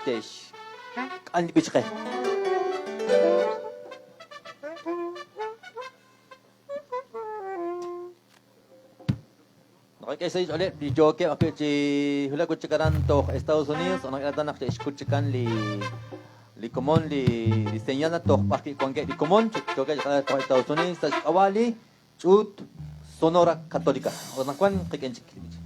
Te'xk'an li b'ich qe. Naqak'e xsahil xch'ooleb' li yookeb' ajwi' chi wulak ut chik aran toj Estados Unidos, naqak'e naq te'xkut chikan li li komon li li señal naq toj b'ar wi' wankeb' li komon yookeb' chi toj Estados Unidos sa' xk'ab'a' li ch'uut Sonora Católica. Ut anaqwan qik'in chik li b'ich.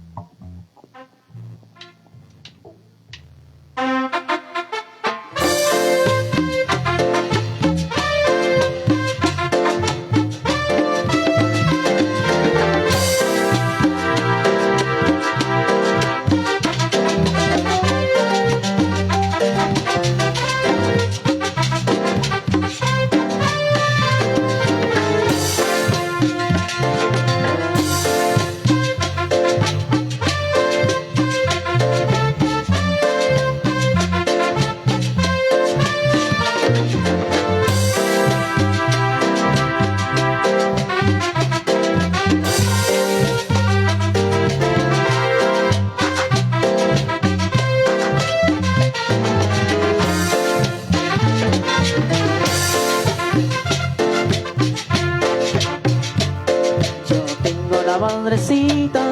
Yo tengo una madrecita,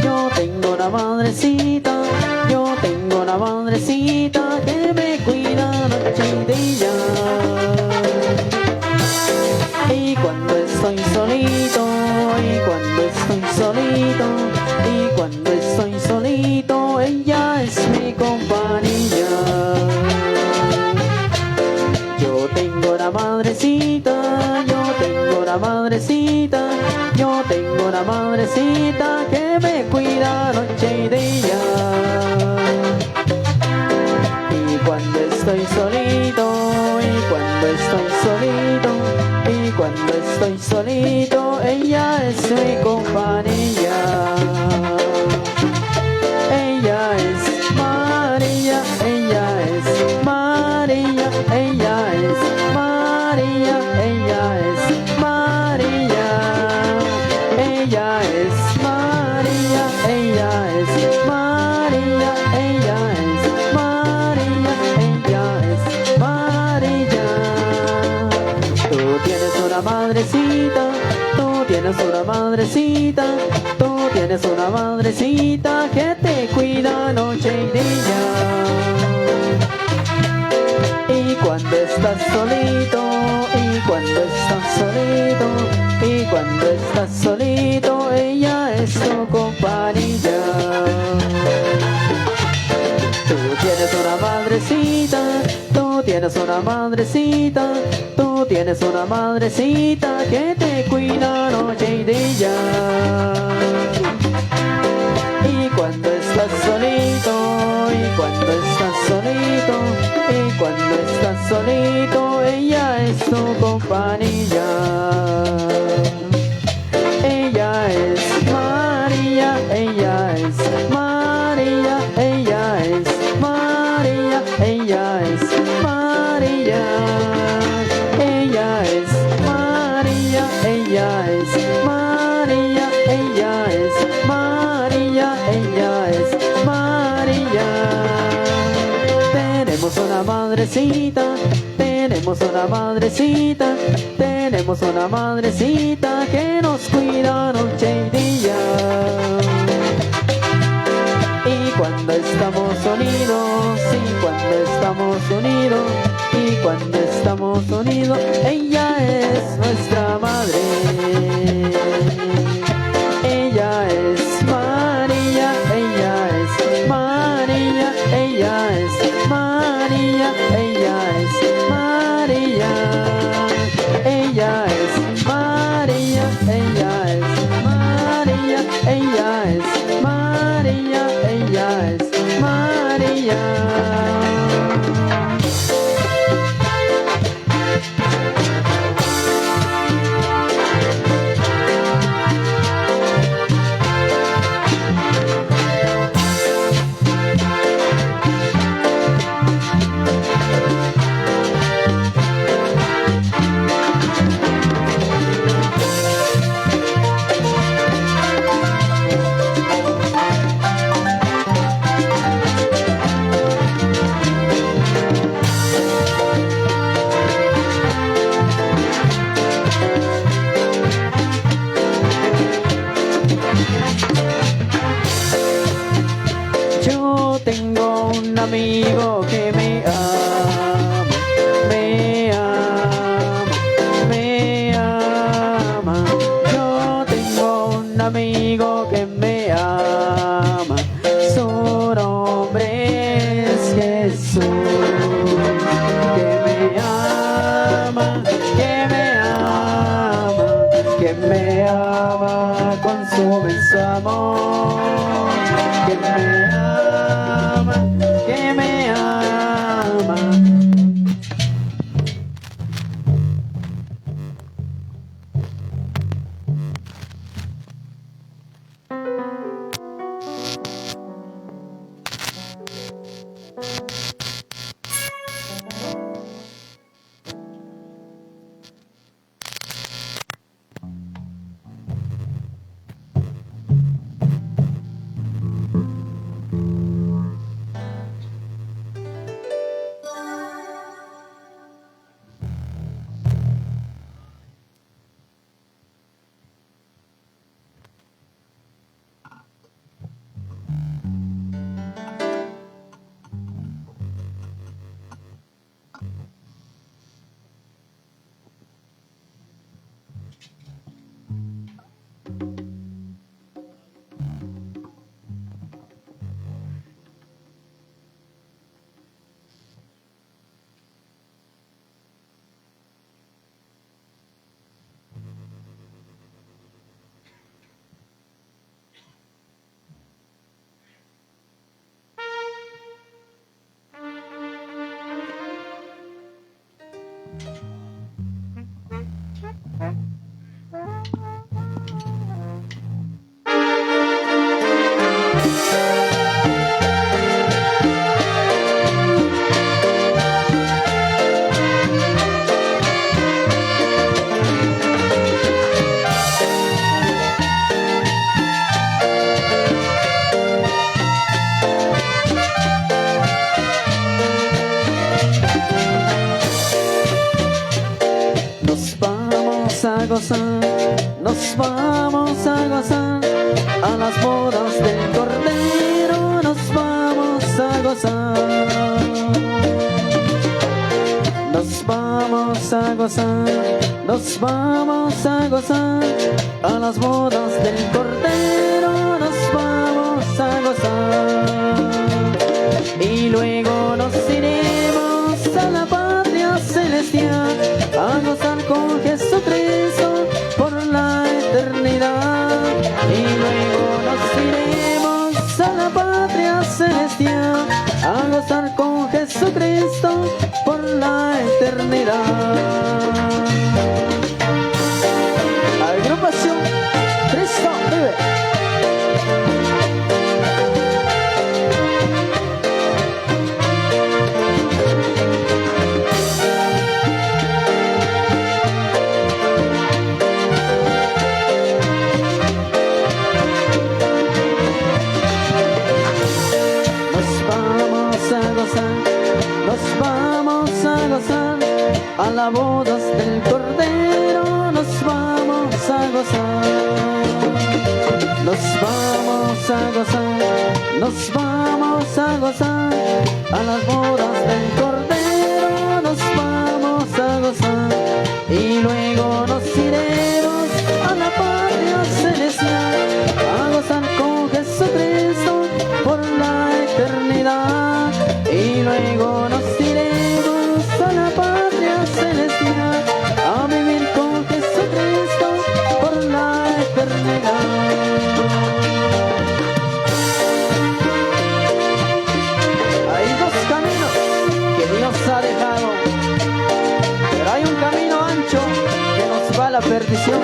yo tengo una madrecita, yo tengo una madrecita que me cuida noche y día. Y cuando estoy solito, y cuando estoy solito, y cuando estoy solito, ella es mi compañía. Yo tengo una madrecita, yo tengo una madrecita, yo tengo una madrecita que me cuida noche y día. Y cuando estoy solito, y cuando estoy solito, y cuando estoy solito, ella es mi compañía. Ella es María, ella es María, ella es María, ella es María. Ella es María, ella es María, ella es María, ella es María. Tú tienes una madrecita, tú tienes una madrecita, tú tienes una madrecita que te cuida noche y día. Y cuando estás solito, y cuando estás solito, y cuando estás solito, ella es tu compañía. Tú tienes una madrecita, tú tienes una madrecita, tú tienes una madrecita que te cuida noche y día. Y cuando estás solito, y cuando estás solito, y cuando estás solito, ella es tu compañía. Ella es María, ella es María, ella es María, ella es María. Ella es María, ella es María, ella es María, ella es María. Tenemos una madrecita, tenemos una madrecita, tenemos una madrecita que nos cuida noche y día. Y cuando estamos unidos, y cuando estamos unidos, y cuando estamos unidos, ella es nuestra madre. Ella es María, ella es María, ella es María, ella es María. Ella es María, ella es María, ella es María, ella es María. amigo que me ama, me ama, me ama. Yo tengo un amigo que me ama. Su nombre es Jesús. Que me ama, que me ama, que me ama con su inmenso amor. Que me ama, que me ama. Nos vamos a gozar, nos vamos a gozar, a las bodas del Cordero nos vamos a gozar. Nos vamos a gozar, nos vamos a gozar, a las bodas del Cordero nos vamos a gozar. Y luego nos iremos a la patria celestial a gozar con Jesucristo por la eternidad. Y luego nos iremos a la patria celestial a gozar con Jesucristo por la eternidad. Agrupación Cristo Vive. Nos vamos a gozar, nos vamos a gozar, a las bodas del Cordero nos vamos a gozar. Nos vamos a gozar, nos vamos a gozar, a las bodas del Cordero nos vamos a gozar. Y luego nos iremos a la patria celestial a gozar con Jesucristo por la eternidad. Y luego nos iremos a la patria celestial a vivir con Jesucristo por la eternidad. Hay dos caminos que Dios ha dejado, pero hay un camino ancho que nos va a la perdición.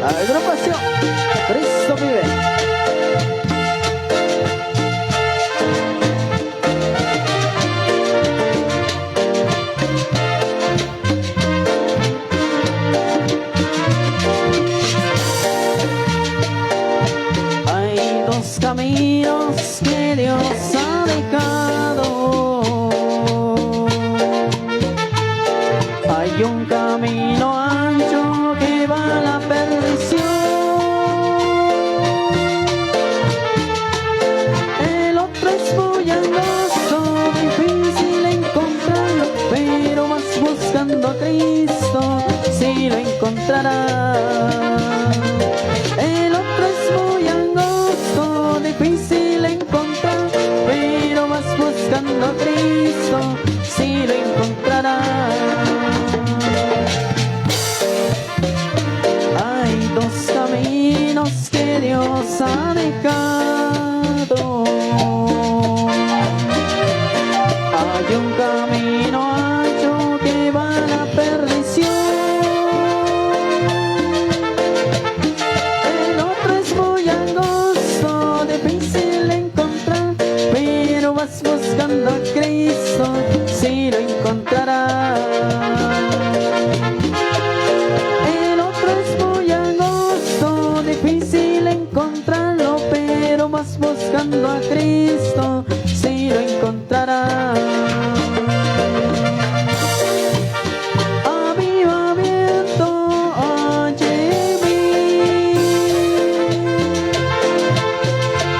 Agrupación, Cristo vive. Hay dos caminos que Dios ha dejado. Hay un camino ancho que va a la perdición. Cristo, si lo encontrarás. Hay dos caminos que Dios ha dejado. Hay un camino ancho que va a la perdición. El otro es muy angosto, difícil de encontrar, pero vas buscando a Cristo, si lo encontrarás. El otro es muy angosto, difícil encontrarlo, pero vas buscando a Cristo, si lo encontrarás. Avivamiento, óyeme.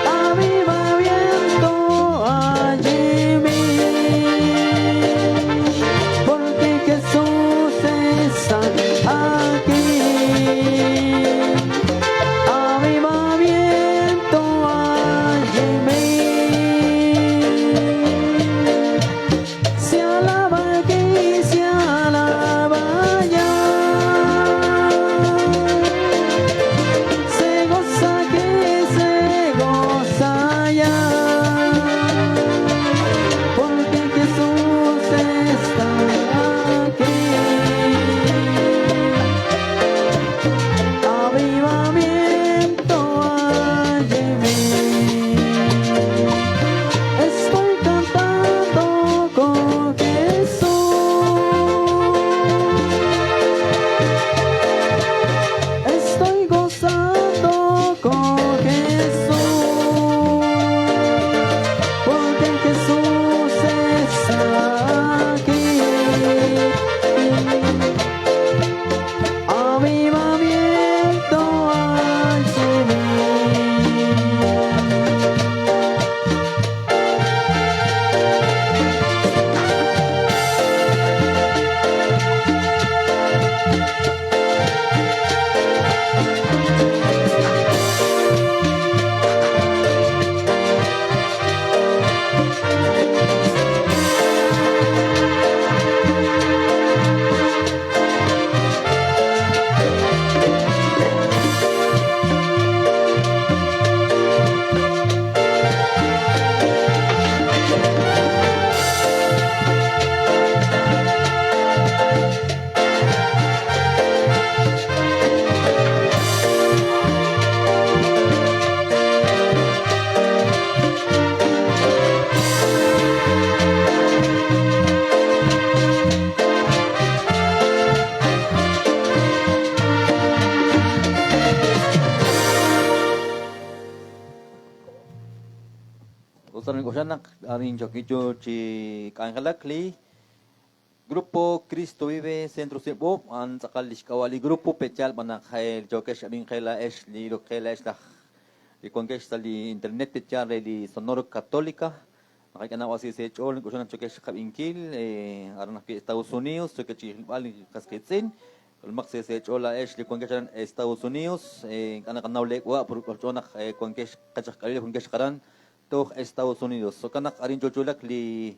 Avivamiento, óyeme. Porque Jesús está aquí. Avivamiento, óyeme. Se alaba aquí, se alaba allá. Se goza aquí, se goza allá. Porque Jesús está aquí. Avivamiento, óyeme. Estoy cantando con Jesús. Estoy gozando con Jesús. Porque Jesús está aquí. Avivamiento, óyeme. Usarin ko siya nak arin chokicho chi k'anjelak li Grupo Cristo Vive Centro Cebu an tz'aqal lix k'ab'a' li grupo pechal b'anaq el chokex ab'in qela ex li qela ex laj li wankex sa' li internet pechal re li Sonoro Católica naqak'e nawasi sech'ool nk'uxun chokex qab'inkil aran ajwi' Estados Unidos chokech rilb'al li qas qiitz'in Ulmaq se sech'ool ex li wankex aran Estados Unidos k'ana qanaw leek'wa por k'orch'oon naq wankex qachaq k'alil wankex qaran toj Estados Unidos. Jo'kan naq arin chochulak li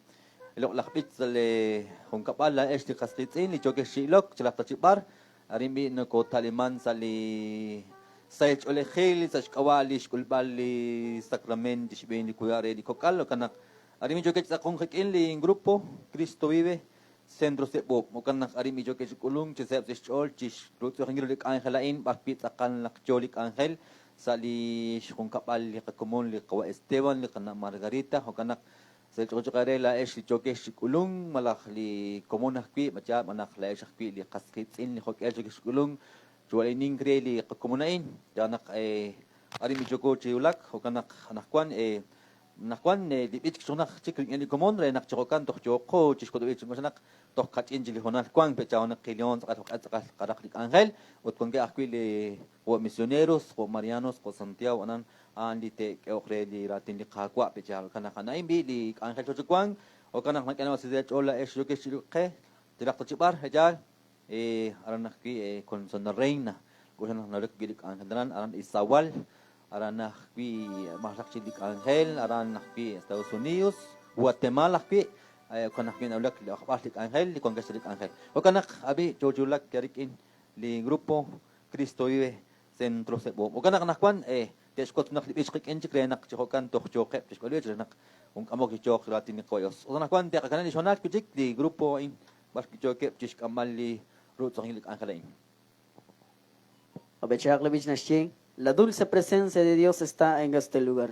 loq'laj b'ich sa' li junkab'al la ex li qas qiitz'in li chokex xi'lok chalaj tachib'ar arin b'i nokotaliman sa' li sahil ch'oolejil sa' xk'ab'a' li xk'ulb'al li sacrament xb'een li cuidar re li kok'al. Jo'kan naq arin b'i chokech tz'aqon qik'in li grupo Cristo Vive Centro Cebu. Jo'kan naq arin b'i chokech k'ulunk chi seeb' sa' xch'ool chi xrutz'ujinkil li k'anjel a'in b'ar wi' tz'aqal naq yo li k'anjel sa' li xjunkab'al li qakomon li qawa' Esteban li qana' Margarita. Jo'kan naq sa' ch'och'oq re la ex li chokex chi k'ulunk malaj li komon ajwi' macha b'anaq la ex ajwi' li qas qiitz'in li jok'el chokex k'ulunk chuwalinin re li qakomon a'in. Ya naq arin b'i choko chi wulak jo'kan naq anaqwan naqwan li b'ich xunaj chik rik'in li komon re naq choqokan toj yoqo chi xk'utb'il chi naq toj kach'in chi li jonal wan pechaw naq qilion tz'aqal joq'e tz'aqal qaraq li k'anjel ut wankeb' ajwi' li jo' misioneros jo' Marianos jo' Santiago anan a'an li te'k'ehoq re li raatin li Qaawa' pechaw jo'kan naq a'in b'i li k'anjel chochuwan jo'kan naq nak'e si ch'ool ex yokex chi qe tiraq tachib'ar ejal aran ajwi' con Zona Reina k'uxan naq nawlek li k'anjel aran aran Izawal aran ajwi' majlaq chi li k'anjel aran ajwi' Estados Unidos Guatemala ajwi' Jo'kan naq kin'awlak li ajb'al li k'anjel li wankex sa' li k'anjel. Jo'kan naq ab'i choochulak rik'in li Grupo Cristo Vive Centro Cebú. Jo'kan naq anaqwan te'xwotz naq li b'ich qik'in chik re naq chi jo'kan toj yooqeb' chixk'ulb'al re naq jun k'amok chi yooq raatin li Qaawa' Dios. Ut anaqwan te'qakanab' li xhoonal wi' chik li grupo a'in b'ar wi' yookeb' chixk'amb'al li rutz'ojil li k'anjel a'in. Qab'ichaq li b'ich naxye, La dulce presencia de Dios está en este lugar.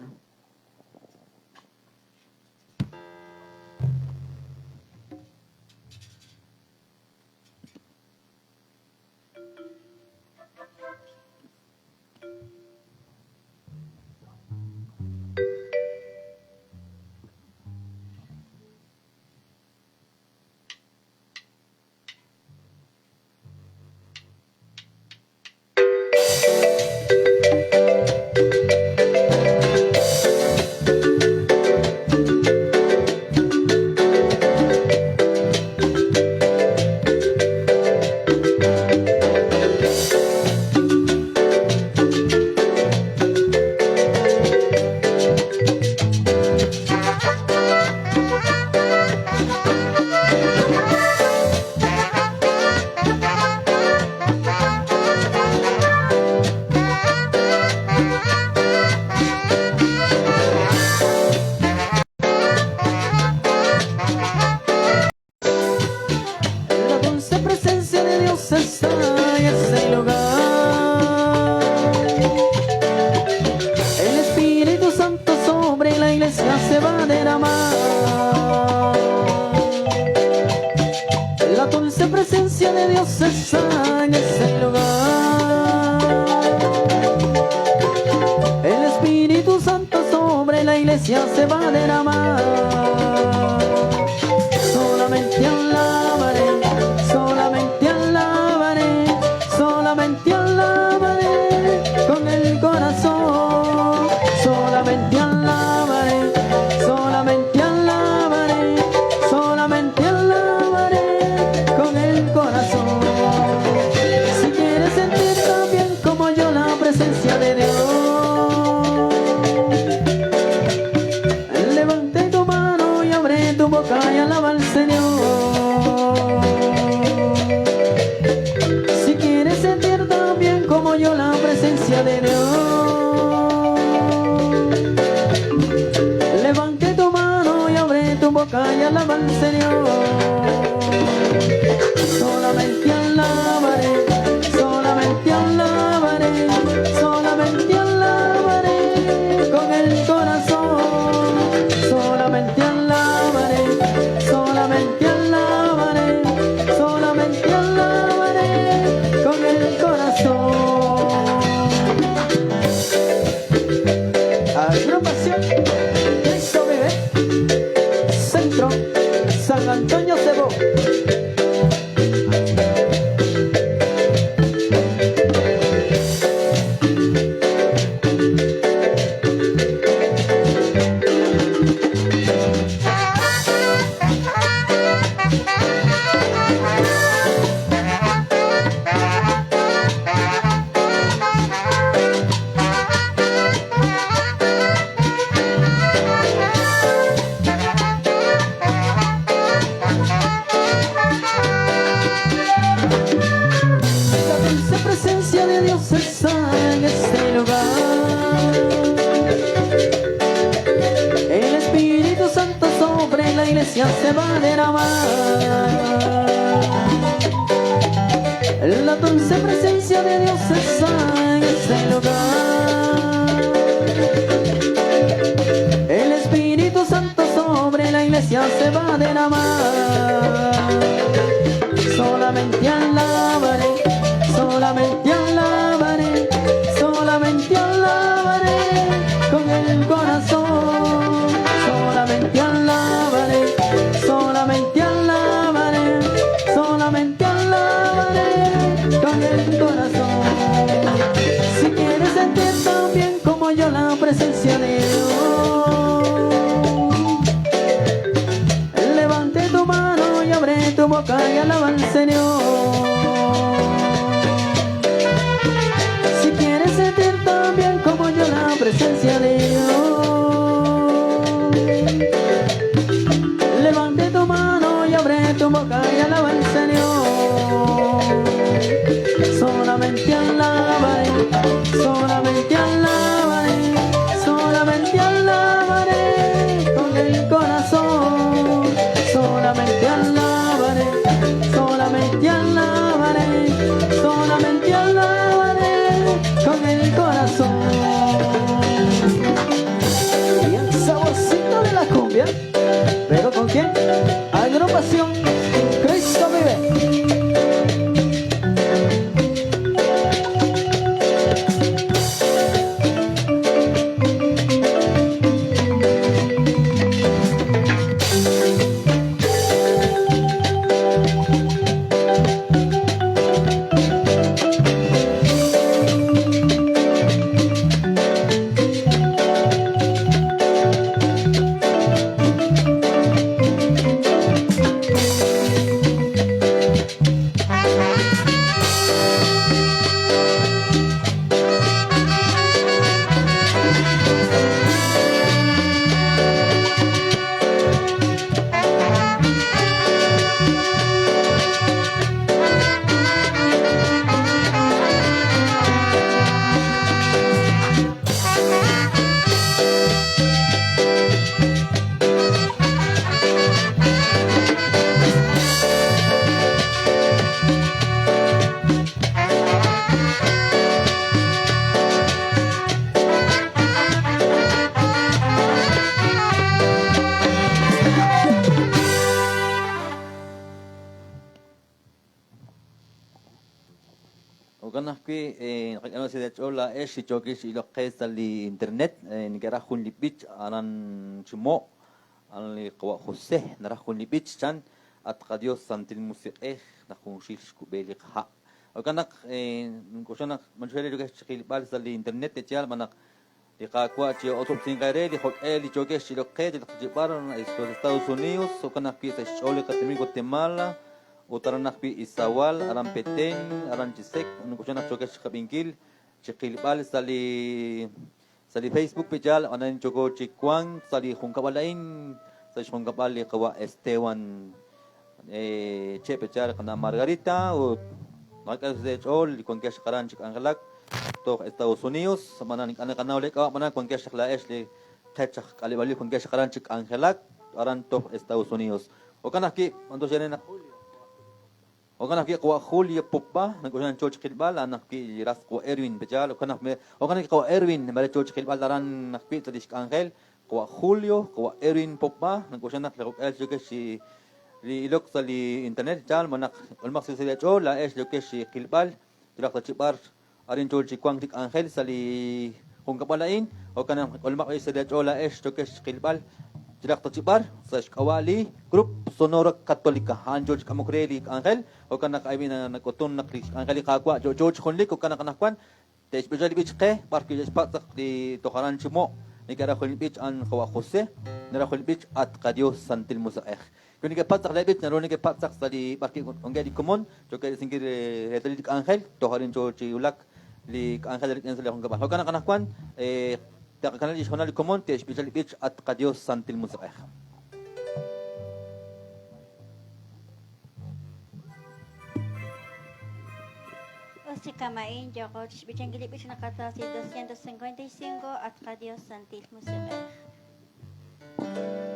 La dulce presencia de Dios está en este lugar. El Espíritu Santo sobre la iglesia se va a derramar. La dulce presencia de Dios está en este lugar. El Espíritu Santo sobre la iglesia se va a derramar. Solamente alabaré, solamente alabaré, solamente alabaré con el corazón. Solamente alabaré, solamente alabaré, solamente alabaré con el corazón. Si quieres sentir también como yo la presencia de Dios, levante tu mano y abre tu boca y alaba al Señor. Si quieres sentir también como yo la presencia de Dios, levante tu mano y abre tu boca y alaba al Señor. Solamente alabaré, solamente alabaré, solamente alabaré con el corazón. Solamente alabaré, solamente alabaré, solamente alabaré con el corazón. Agrupación Cristo Vive, Centro San Antonio Cebú. La dulce presencia de Dios está en este lugar. El Espíritu Santo sobre la iglesia se va a derramar. La dulce presencia de Dios está en este lugar. El Espíritu Santo sobre la iglesia se va a derramar. Solamente alabaré, solamente alabaré, solamente alabaré con el corazón. Solamente alabaré, solamente alabaré, solamente alabaré con el corazón. Si quieres sentir también como yo la presencia de Dios, levante tu mano y abre tu boca y alaba al Señor. Si quieres sentir también como yo la presencia de Dios, levante tu boca y alaba al Señor. Solamente alabaré, solamente alabaré, solamente alabaré con el corazón. Solamente alabaré, solamente alabaré, solamente alabaré con el corazón. Y el saborcito de la cumbia, pero ¿con quién? Agrupación Cristo Vive. Jo'kan ajwi' naqak'e sa' ch'ool laa'ex li chookil x'ilok qe sa' li internet neke'raj jun li b'ich aran Chimo', aran li qawa' José naraj jun li b'ich chan at qaDios Santil Musiq'ej naq junxil xkub'e li qaha'. Jo'kan naq nk'oxla naq manchel li chiqilb'al sa' li internet echaal ma naq li Qaawa' chi osob'sinq re li jok'e li chookex x'ilok qe chiqchib'ar los Estados Unidos, jo'kan ajwi' sa' xch'ool li qatenamit Guatemala, ut aran ajwi' Izabal, aran Petén, aran Chisec, nk'oxla naq chookex chiqab'inkil chiqilb'al sa' li Facebook pichal anan choko chikuan sa' li junkab'al a'in sa' xjunkab'al li qawa' Esteban che pichal qana Margarita ut naqak'e sa' ch'ool li wankex qaran chik'anjelak toj Estados Unidos manan qanaw le k'awa' manan wankex laa'ex li qech aj k'aleb'alil wankex qaran chik'anjelak aran toj Estados Unidos. Jo'kan ajwi' mantox naq jo'kan ajwi' qawa' Julio Poppa nak'oxlan choch qilb'al aran ajwi' li ras qawa' Erwin pichal jo'kan ajwi' qawa' Erwin mare choch qilb'al aran ajwi' sa' li xk'anjel qawa' Julio qawa' Erwin Poppa nak'oxlan naq li jok'el chokex li ilok sa' li internet chal ma naq k'olmaq sa' li ch'ool laa'ex chokex qilb'al chiraq ta chib'ar arin chol chi wank li k'anjel sa' li junkab'al a'in jo'kan naq k'olmaq sa' li ch'ool laa'ex chokex qilb'al chiraq ta chib'ar sa' xk'ab'a' li Grup Sonora Católica a'an chol xk'amok re li k'anjel jo'kan naq aybi nak'utun naq li k'anjel li Qaawa' cho'choch junlik jo'kan naq anaqwan te'xb'icha li b'ich qe b'ar wi' xpatz'aq li tojaran Chimo' neke'raj jun li b'ich an qawa' José naraj jun li b'ich at qaDios Santil Musiq'ej. Wi neke'patz'aq li b'ich naru neke'patz'aq sa' li b'ar wi' wankeb' li komon choke'risinkil reetalil li k'anjel tojarin cho chi wulak li k'anjel rik'in sa' li junkab'al. Jo'kan naq anaqwan taqakanal li xjonal li komon te'xb'icha li b'ich at qaDios Santil Musiq'ej. Osikamain yoko xb'ichankil li b'ich naqatasi 255 at qaDios Santil Musiq'ej. Thank you.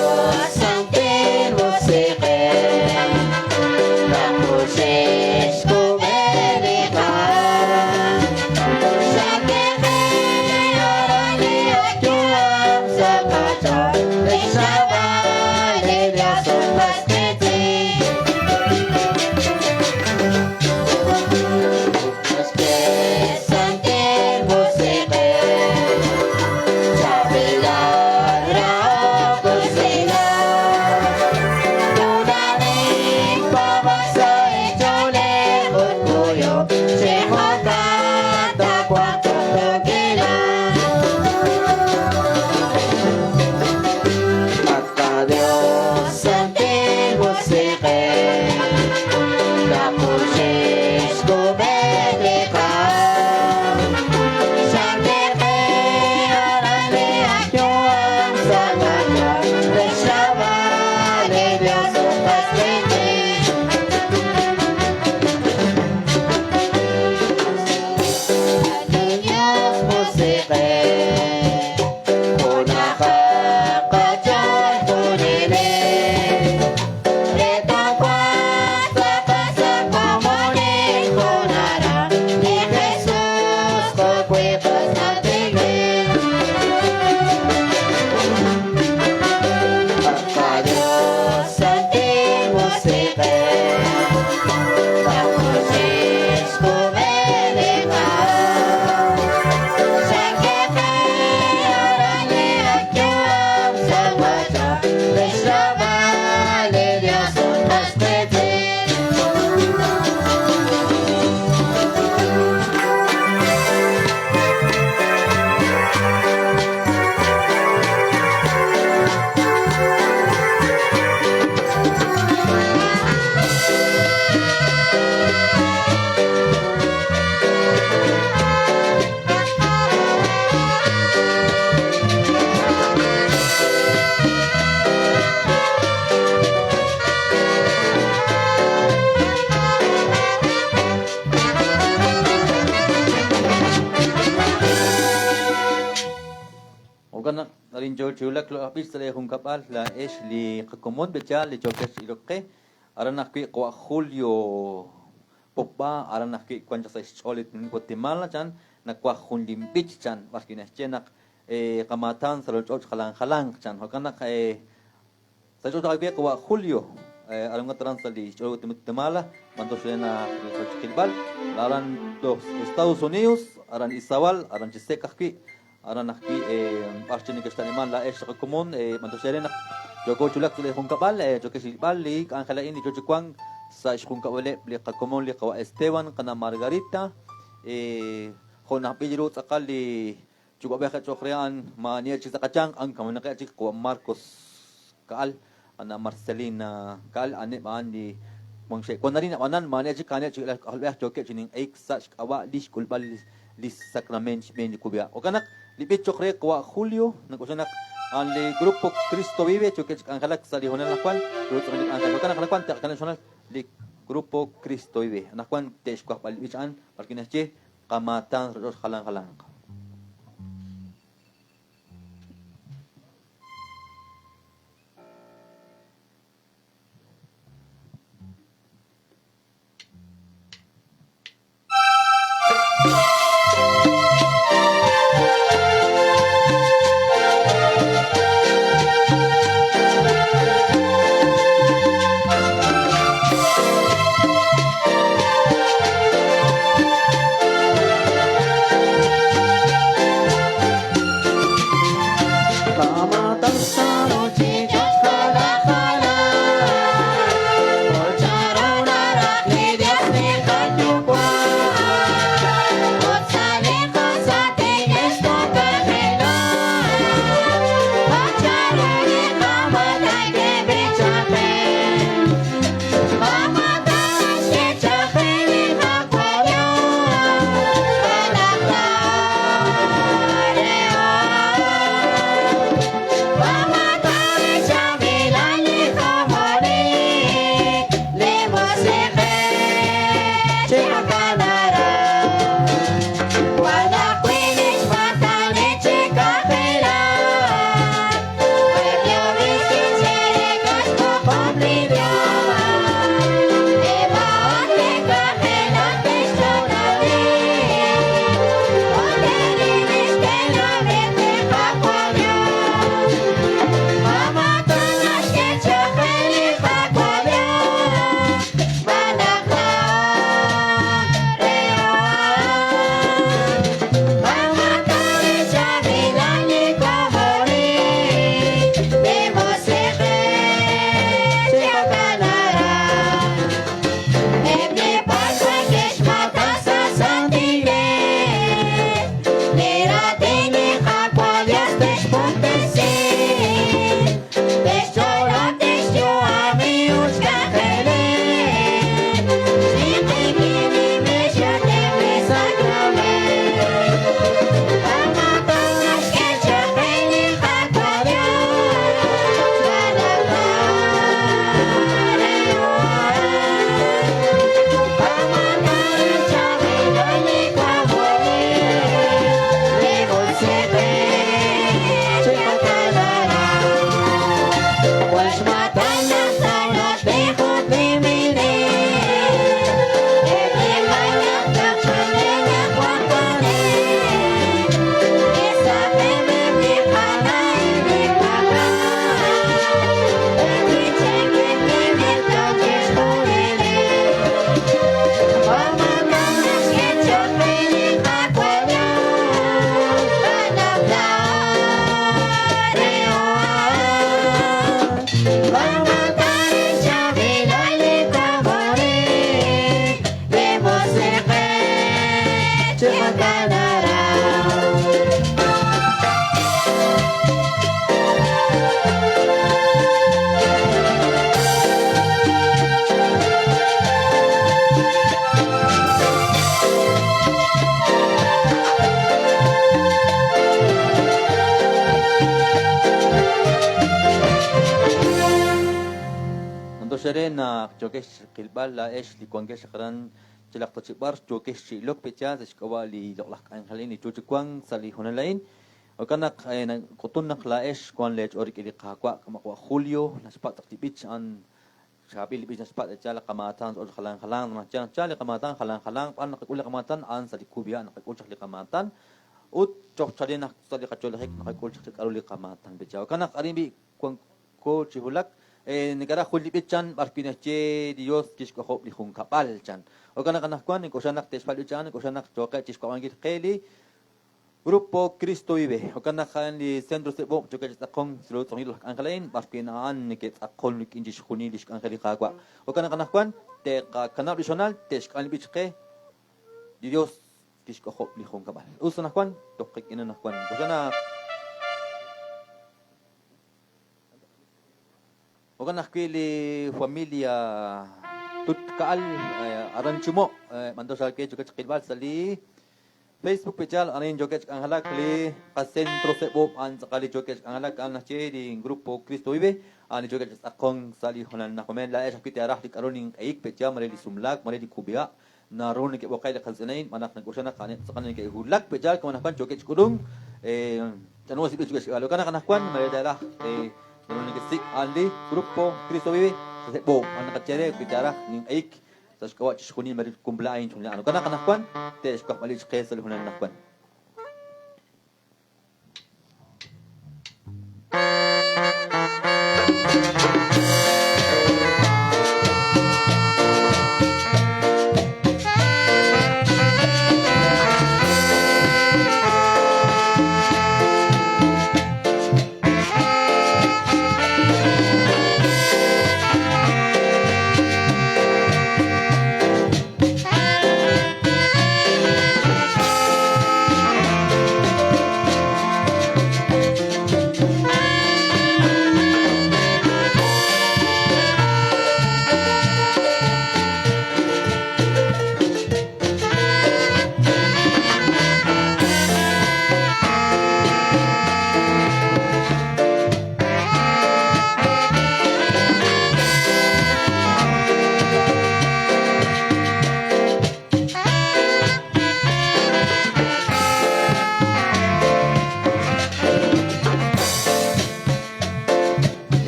Dios Santil Musiq'ej, nakuxex kub'eliqa. Jo'kan naq arin yo chi wulak lo ajb'il sa' li junkab'al laa'ex li qakomon b'echaal li chookex ilok qe aran ajwi' qawa' Julio Popb'a aran ajwi' wan chaq sa' xch'ool li tenamit Guatemala chan nawaj jun lin b'ich chan b'ar wi' naxye naq qamaatan sa' ruuch'och' jalan jalanq chan jo'kan naq sa' xch'ool ajwi' qawa' Julio aran wan aran sa' li xch'ool Guatemala b'anyox re naq qilb'al aran toj Estados Unidos aran Izabal aran Chisec ajwi' aran ajwi' b'ar chi neke'xta'liman laa'ex qakomon b'anyox re naq yooko chi wulak sa' li junkab'al chookex rilb'al li k'anjel a'in li yoo chi wank sa' xjunkab'aleb' li qakomon li qawa' Esteban qana' Margarita jo' najb'il ru tz'aqal li yuwa'b'ej cho'q re a'an maa'ani chik sa' qayanq a'an kamenaqeb' chik qawa' Marcos Ka'al qana' Marcelina Ka'al a'aneb' a'an li wan xe'wan arin ab'anan maa'ani chik a'aneb' chik laj k'ajolb'ej yookeb' chi ninq'ehik sa' xk'ab'a' li xk'ulb'al li sacrament xb'een li kub'iha'. Jo'kan naq li b'ich cho'q re qawa' Julio nak'oxla naq a'an li Grupo Cristo Vive yookeb' chi k'anjelak sa' li hoonal anaqwan rutz'u'ujil li k'anjel. Jo'kan naq anaqwan te'qakanab' xhoonal li Grupo Cristo Vive. Anaqwan te'xwajb'a li b'ich a'an b'ar wi' naxye qamaatan sa' ch'och' jalan jalanq. Ndoxere naq yokex qilb'al laa'ex li wankex aran chilaqtachib'ar yokex chi'ilok pecha sa' xk'ab'a' li loq'laj k'anjelin li chuchiwan sa' li honal a'in. Jo'kan naq k'utun naq laa'ex wan leech'ool rik'in li Qaawa' kama' Julio naxpatz' li b'ich a'an chaab'il li b'ich naxpatz' echa li qamaatan sa' jalan jalan naxcha li qamaatan jalan jalan b'an naqak'ul li qamaatan a'an sa' li kub'iha' naqak'ul chaq li qamaatan ut choj chalen naq sa' li qacholajik naqak'ul chaq k'aru li qamaatan pecha. Jo'kan naq arin b'i wanko chi wulak nekaraj jun li b'ich chan b'ar wi' naxye Dios kixk'ojob' li junkab'al chan. Jo'kan naq anaqwan nik'oxla naq te'xpal b'ich a'an nik'oxla naq yooqeb' chixk'ojobankil qe li Grupo Cristo Vive. Jo'kan naq a'an li Centro Sebo' yookeb' chi tz'aqon sa' tz'oqil laj k'anjel a'in b'ar wi' a'an neke'tz'aqon rik'in chixjunil li xk'anjel li Qaawa'. Jo'kan naq anaqwan te'qakanab' li xonal te'xk'am li b'ich qe li Dios kixk'ojob' li junkab'al. Us anaqwan toj qik'in anaqwan. Jo'kan naq Jo'kan ajwi' li familia Tutka'al aran Chumo' b'antox aawe yookeb' chiqilb'al sa' li Facebook pechal arin yookeb' chik'anjelak li qacentro Sebo' a'an tz'aqal li yookeb' chik'anjelak a'an naxye li Grupo Cristo Vive a'an li yookeb' chitz'aqon sa' li honal naq laa'ex ajwi' teeraj li k'aru ninq'ehik pecha mare li sumlaak mare li kub'iha' naru neke'b'oqe' li qaltz'inayn b'an naq nak'oxla naq a'aneb' tz'aqal neke'wulak pechal kama anaqwan yookeb' chik'ulunk ch'anwa sib'il chik xk'eb'al. Jo'kan naq anaqwan mare teeraj naru nekesik' a'an li Grupo Cristo Vive sa' Sebo' a'an naqaye re wi teeraj ninq'ehik sa' xk'ab'a' chixjunil mare kumpleaños chixjunil a'an. Jo'kan naq anaqwan te'xk'ojb'ali chqe sa' li honal anaqwan.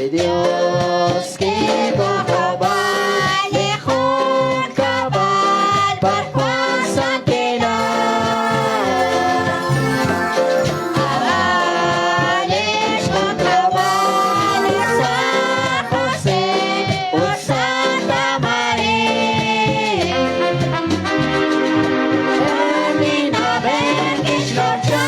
Li Dios kik'ojob'al li junkab'al b'ar wan santilal. A'an lix junkab'al San José ut Santa María. Li na'b'ej kixlocha.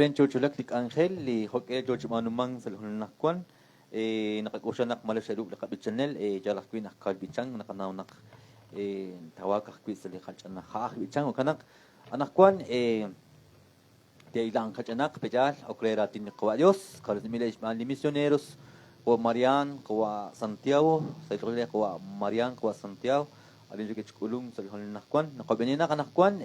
Arin chochulak li k'anjel li jo'k'e yo chi b'aanumank sa' li hoonal anaqwan. Naqak'oxla naq mare xe'ruk' li qab'ichanel, yaal ajwi' naq kaw b'ichank, naqanaw naq tawaak ajwi' sa' li qach'ina ja'aj b'ichank. Jo'kan naq anaqwan te'ilanq qach'inaq pe'yaal ok re raatin li Qawa' Dios, kawresinb'ileb' xb'aan li misioneros, qawa' Marian, qawa' Santiago, sa' li qawa' Marian, qawa' Santiago, arin yookeb' chi k'ulunk sa' li hoonal anaqwan. Naqoyb'eni naq anaqwan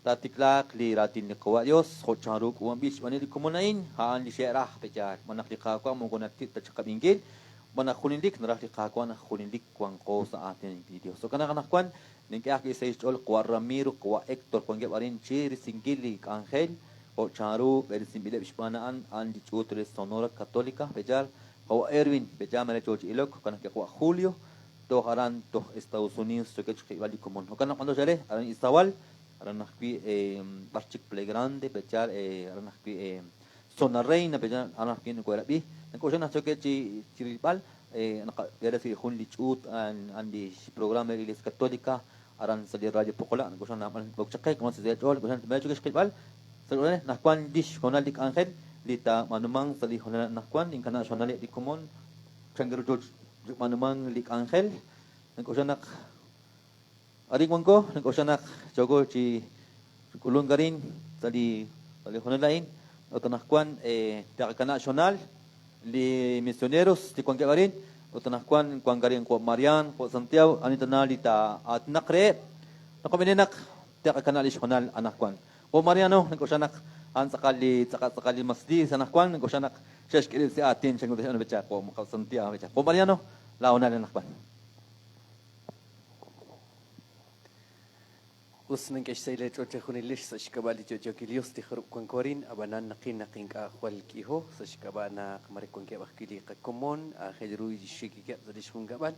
taatiklaaq li raatin li Qawa' Dios jo' chanru k'uub'anb'il xb'aan li komon a'in, a'an li xe'raj pe'yaal. Xb'aan naq li Qaawa' moko natib' ta chiqab'inkil, xb'aan naq junelik naraj li Qaawa' naq junelik wanqo sa' aatin li Dios. Jo'kan naq anaqwan nink'e ajwi' sa' xch'ool qawa' Ramiro, qawa' Héctor wankeb' arin chi risinkil li k'anjel jo' chanru b'eresinb'ileb' xb'aan a'an, a'an li ch'uut re Sonora Católica pe'yaal. Qawa' Erwin pe'yaal mare yoo chi ilok, jo'kan ajwi' qawa' Julio toj aran toj Estados Unidos yookeb' chi qilb'al li komon. Jo'kan naq b'anyox eere aran Izabal, aran ajwi' b'ar chik Playa Grande pe'yaal, aran ajwi' Zona Reina pe'yaal, aran ajwi' nokohe'rab'i. Nak'oxla naq yookeb' chi rilb'al naqab'eresi jun li ch'uut a'an li xprograma de la Iglesia Católica aran sa' li Radio Poqolá. Nak'oxla naab'al b'ok chaq qe, komon sa' ch'ool, nak'oxla naq yookeb' xqilb'al. Sa' li anaqwan lix hoonal li k'anjel li taab'aanumanq sa' li hoonal anaqwan, inkana' xhoonaleb' li komon chan ru yoo chi b'aanumank li k'anjel. Nak'oxla naq arin wanko, nak'oxla naq yooko chi k'ulunk arin sa' li hoonal a'in. Ut anaqwan taqakana' xhoonal li misioneros li wankeb' arin. Ut anaqwan wank arin jo' Marian, jo' Santiago, ani tana li taa'aatinaq reheb'. Naqoyb'eni naq taqakana' lix hoonal anaqwan. Jo' Mariano, nak'oxla naq a'an tz'aqal li tz'aqal tz'aqal li mas li anaqwan, nak'oxla naq xe'xk'e rib' sa' aatin chan ru te'xb'aanu jo' Santiago. Jo' Mariano, laa hoonal anaqwan. Us nink'e xsahil eech'ool chejunilex sa' xk'ab'a' li yo'yookil Dios li jarub' wanko arin, ab'anan naqil naq ink'a' jwal k'iho sa' xk'ab'a' naq mare wankeb' ajwi' li qakomon aajel ru xxikikeb' sa' lix junkab'al.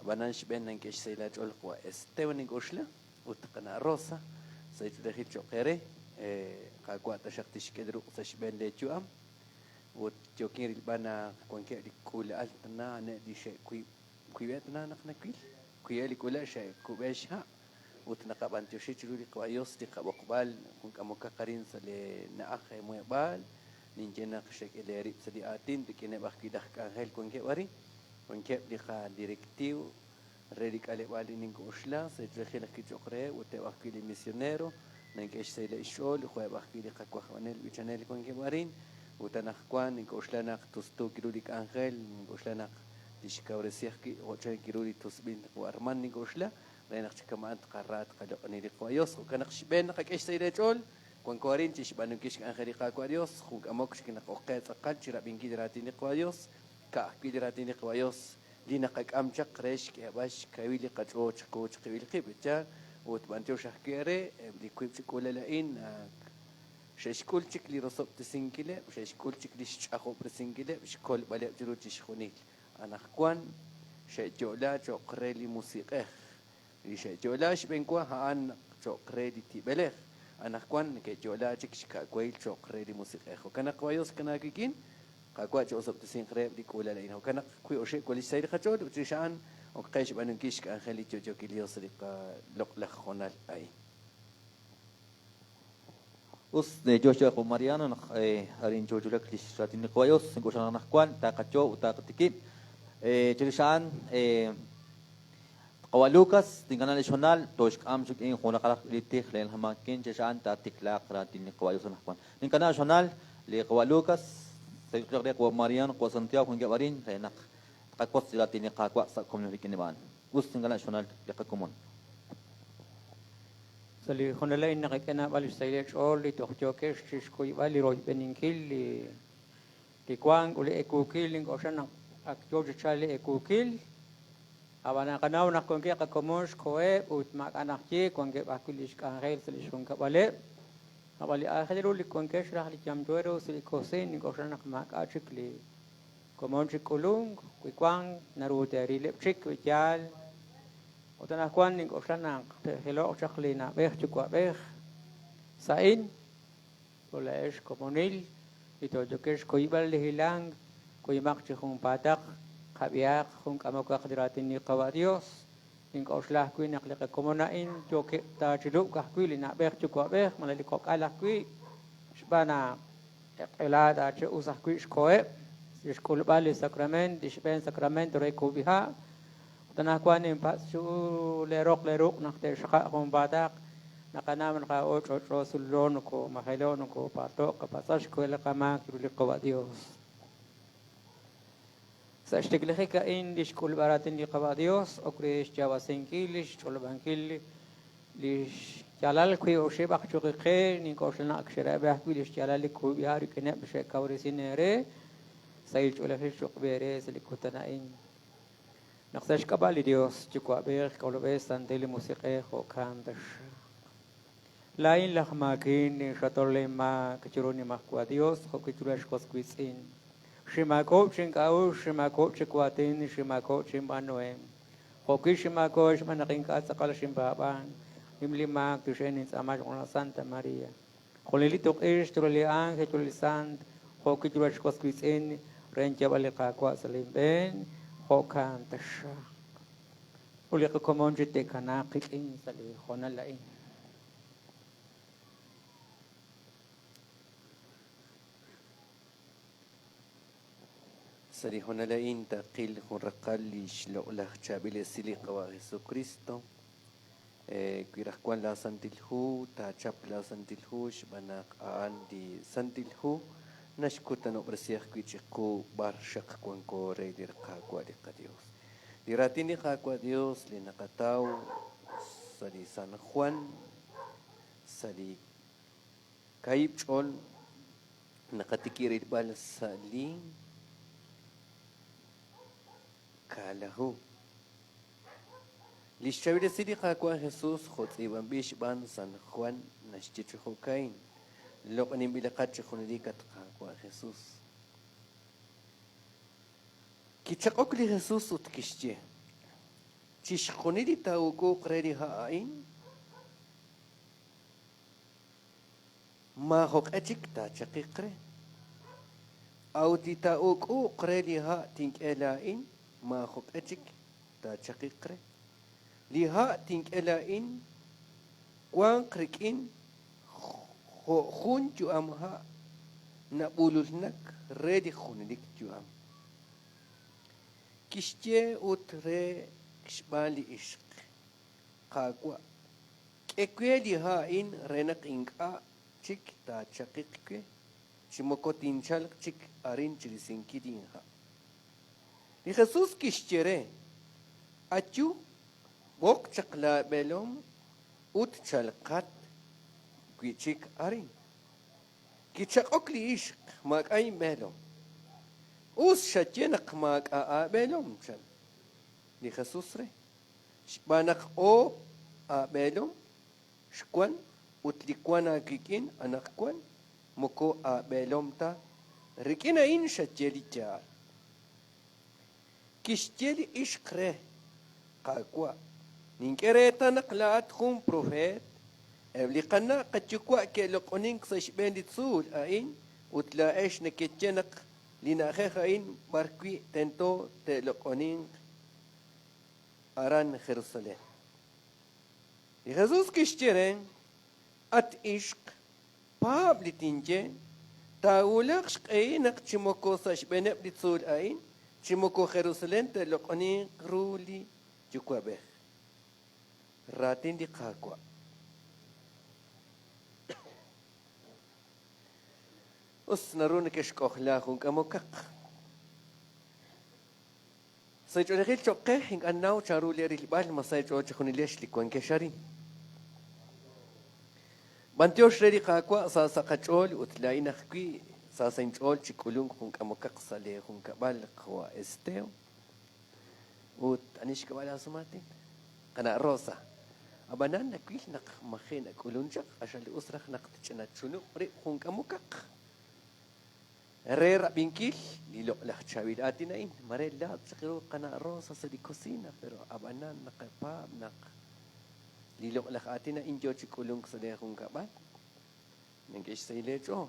Ab'anan xb'een nank'e xsahil aach'ool qawa' Esteban nink'oxla ut qana' Rosa sa' ch'oolejil cho'q eere, Qaawa' taxaq tixk'e li ruq' sa' xb'een leeyu'am ut yookin rilb'al naq wankeb' li k'uula'al tana a'aneb' li xe'wiib'eb' tana naq nawil, wiib'eb' li k'uula'al xe'kub'e xha' ut naqab'antioxi chiru li Qawa' Dios li qab'oqb'al jun k'amokaq arin sa' li na'aj muheb'aal. Ninye naq xek'e eerib' sa' li aatin rik'ineb' ajwi' laj k'anjel wankeb' arin, wankeb' li qadirectivo re li k'aleb'aal li nink'oxla sa' ch'oolejil ajwi' cho'q reheb' ut eb' ajwi' li misionero nank'e xsahileb' xch'ool jo'eb' ajwi' li qawajb'anel b'ichanel wankeb' arin. Ut anaqwan nink'oxla naq tustuuk ru li k'anjel, nink'oxla naq tixkawresi ajwi' jo' chan ru li tusb'il qawa' Armand nink'oxla re naq chi kama'an tqara tqaloq'oni li Qawa' Dios. Jo'kan naq xb'een naqak'e xsahil eech'ool, wanko arin chi xb'aanunkil xk'anjel li Qaawa' Dios, jun k'amok chik naq ok qe tz'aqal chi rab'inkil li raatin li Qawa' Dios, ka'ajwi' li raatin li Qawa' Dios li naqak'am chaq re xk'eeb'al xkawil li qach'ool chiqu chiqib'il qib', yaal, ut b'antiox ajwi' eere eb' li wiib' chi k'uula'al a'in xe'xk'ul chik li rosob'tesinkileb', xe'xk'ul chik li xch'ajob'resinkileb', xkolb'aleb' chiru chixjunil. Anaqwan xe'yo'la cho'q re li musiq'ej. Li xe'yo'la xb'enwa a'an cho'q re li tib'elej. Anaqwan neke'yo'la chik xka'wahil cho'q re li musiq'ej. Jo'kan naq Qawa' Dios kanaak wik'in, Qaawa' chi'osob'tesinq reheb' li k'uula'al a'in. Jo'kan naq wi oxib' wan li xsahil li qach'ool ut chirix a'an ok qe xb'aanunkil xk'anjel li yo'yookil Dios sa' li qaloq'laj hoonal a'in. Us, yo xch'ool jo' Mariano naq arin chochulak lix raatin li Qawa' Dios, ink'oxla naq anaqwan taqayo ut taqatikib'. Chirix a'an Qawa' Lucas, tinkana' lix hoonal, tooxk'am rik'in jun raqalaq li tij len jamakin chirix a'an taatiklaaq raatin li Qawa' Dios anaqwan. Ninkana' xhoonal li Qawa' Lucas, sa' re Qawa' Mariano, Qawa' Santiago wankeb' arin re naq tqawotz li raatin li Qaawa' sa' komonil rik'in a'an. Us, tinkana' xhoonal li qakomon. Sa' li hoonal a'in naqak'e naab'al xsahil eech'ool li toj yookex chi xkuyb'al li royb'eninkil li wank ut li ewuukil. Nink'oxla naq ak yoo chi chalk li ewuukil, ab'an naqanaw naq wankeb' qakomon xkoheb' ut maak'a' naq ye, wankeb' ajwi' li xk'anjel sa' li xjunkab'aleb'. Ab'an li aajel ru li wankex raj li yamyo ru sa' li kosiin, nink'oxla naq maak'a' chik li komon chi k'ulunk, wi wank naru teerileb' chik wi yaal. Ut anaqwan nink'oxla naq te'jiloq chaq li na'b'ej yuwa'b'ej sa'in, ut laa'ex komonil li tooyokex xkuyb'al li hilank, kuyumaq chi junpaataq, qab'ihaq jun k'amokaq li raatin li Qawa' Dios. Nink'oxla ajwi' naq li qakomon a'in yookeb' ta chi lub'k ajwi' li na'b'ej yuwa'b'ej malaj li kok'al ajwi'. Xb'aan naq eq'ela chi us ajwi' xkoheb' xk'ulb'al li sakrament, li xb'een sakrament re kub'iha'. Ut anaqwan ninpatz' chu leeroq leeruq' naq te'xaqab' junpaataq, naqanaw naq laa'o ch'olch'o sulullo nokomajelo' nokopalto' qapatz'aq xkuyb'al li qamaak chiru li Qaawa' Dios. Sa' xtiklajik a'in li xk'ulb'al raatin li Qaawa' Dios ok re xyaab'asinkil, xch'olob'ankil li xyaalal wiib' oxib'aq choq' qe, nink'oxla naq ak xerab'i ajwi' li xyaalal li kub'iha' rik'ineb' li xe'kawresin eere, sahil ch'oolejil choq' eere sa' li kutan a'in. Naq sa' xk'ab'a' li Dios, Yuwa'b'ej, K'ajolb'ej, Santil Musiq'ej, jo'kan taxaq. Laa'in laj maakin, ninxatol inmaak chiru Nimajwa' Dios jo'wi' chiru ex was wiitz'in. Xinmaakob'k chink'a'uxl, xinmaakob'k chi waatin, xinmaakob'k chinb'aanuhem. Jo'wi' xinmaakob'k xb'aan naq ink'a' tz'aqal xinpaab'ank. Nim li maak tux'en nintz'aama xb'aan Santa Maria. Junelik tuq'ix chiru li ánjel, chiru li sant, jo'wi' chiru ex was wiitz'in, re nyaab'al li Qaawa' sa' linb'een, jo'kan taxaq. Ut li qakomon chi te'kanaaq qik'in sa' li hoonal a'in. Sa' li hoonal a'in taqil jun raqal li xloq'laj chaab'il esil li Qawa' Jesukristo. Wi raj wan laa Santil Hu, taachap laa Santil Hu xb'aan naq a'an li Santil Hu naxkutanob'resi ajwi' chiqu b'ar xaq wanko re li Qaawa' li qaDios. Li raatin li Qaawa' Dios li naqataw sa' li San Juan, sa' li kaahib' ch'ol naqatikib' rilb'al sa' li kaalaju. Li xchaab'il esil li Qaawa' Jesus jo' tz'iib'anb'il xb'aan San Juan naxye chi jo'ka'in, Loq'oninb'ilaqat chi junelik, at Qaawa' Jesus. Kichaq'ok li Jesus ut kixye, Chixjunil li taa'uk'uq re li ha' a'in, maajoq'e chik taachaqiq re. A'ut li taa'uk'uq re li ha' tink'e laa'in, maajoq'e chik taachaqiq re. Li ha' tink'e laa'in wanq rik'in jo' jun yu'am ha' nab'ululnak re li junelik yu'am. Kixye ut re xb'aan li ixq, Qaawa', k'e we li ha' a'in re naq ink'a' chik taachaqiq we, chi moko tinchalq chik arin chi risinkil inha'. Li Jesús kixye re, Ayu, b'oq chaq laab'eelom ut chalqat wi' chik arin. Kichaq'ok li ixq, Maak'a' inb'eelom. Us xaye naq maak'a' aab'eelom, chan li Jesús re, xb'aan naq oob' aab'eelom xwan ut li wank aawik'in anaqwan moko aab'eelom ta, rik'in a'in xaye li yaal. Kixye li ixq re, Qaawa', nink'e reetal naq laa'at jun propeet. Eb' li qana' qayuwa' ke'loq'onink sa' xb'een li tzuul a'in ut laa'ex nekeye naq li na'ajej a'in b'arwi' tento te'loq'oninq aran Jerusalén. Li Jesús kixye re, At ixq, Paab' li tinye, taawulaq xq'ehil naq chi moko sa' xb'eeneb' li tzuul a'in, chi moko Jerusalén te'loq'oninq ru li Yuwa'b'ej. Raatin li Qaawa'. Us naru nekexk'ojla jun k'amokaq. Sa' ch'oolejil cho'q qe, ink'a' ninnaw chanru lee rilb'al ma sa' eech'ool chejunilex li wankex arin. B'antiox re li Qaawa' sa sa' qach'ool ut laa'in ajwi' sa sa' inch'ool chi k'ulunk jun k'amokaq sa' lee junkab'al qawa' Esteo. Ut ani xk'ab'a' laa sumaatin? Qana' Rosa. Ab'anan nawil naq maji' nak'ulun chaq, q'axal us raj naq tch'ina chunub' rib' jun k'amokaq. Re rab'inkil li loq'laj chaab'il aatin a'in, mare laatz' chaq ru qana' Rosa sa' li cocina, pero ab'anan naqapaab' naq li loq'laj aatin a'in yoo chi k'ulunk sa' lee junkab'al, neke'xsahil eech'ool.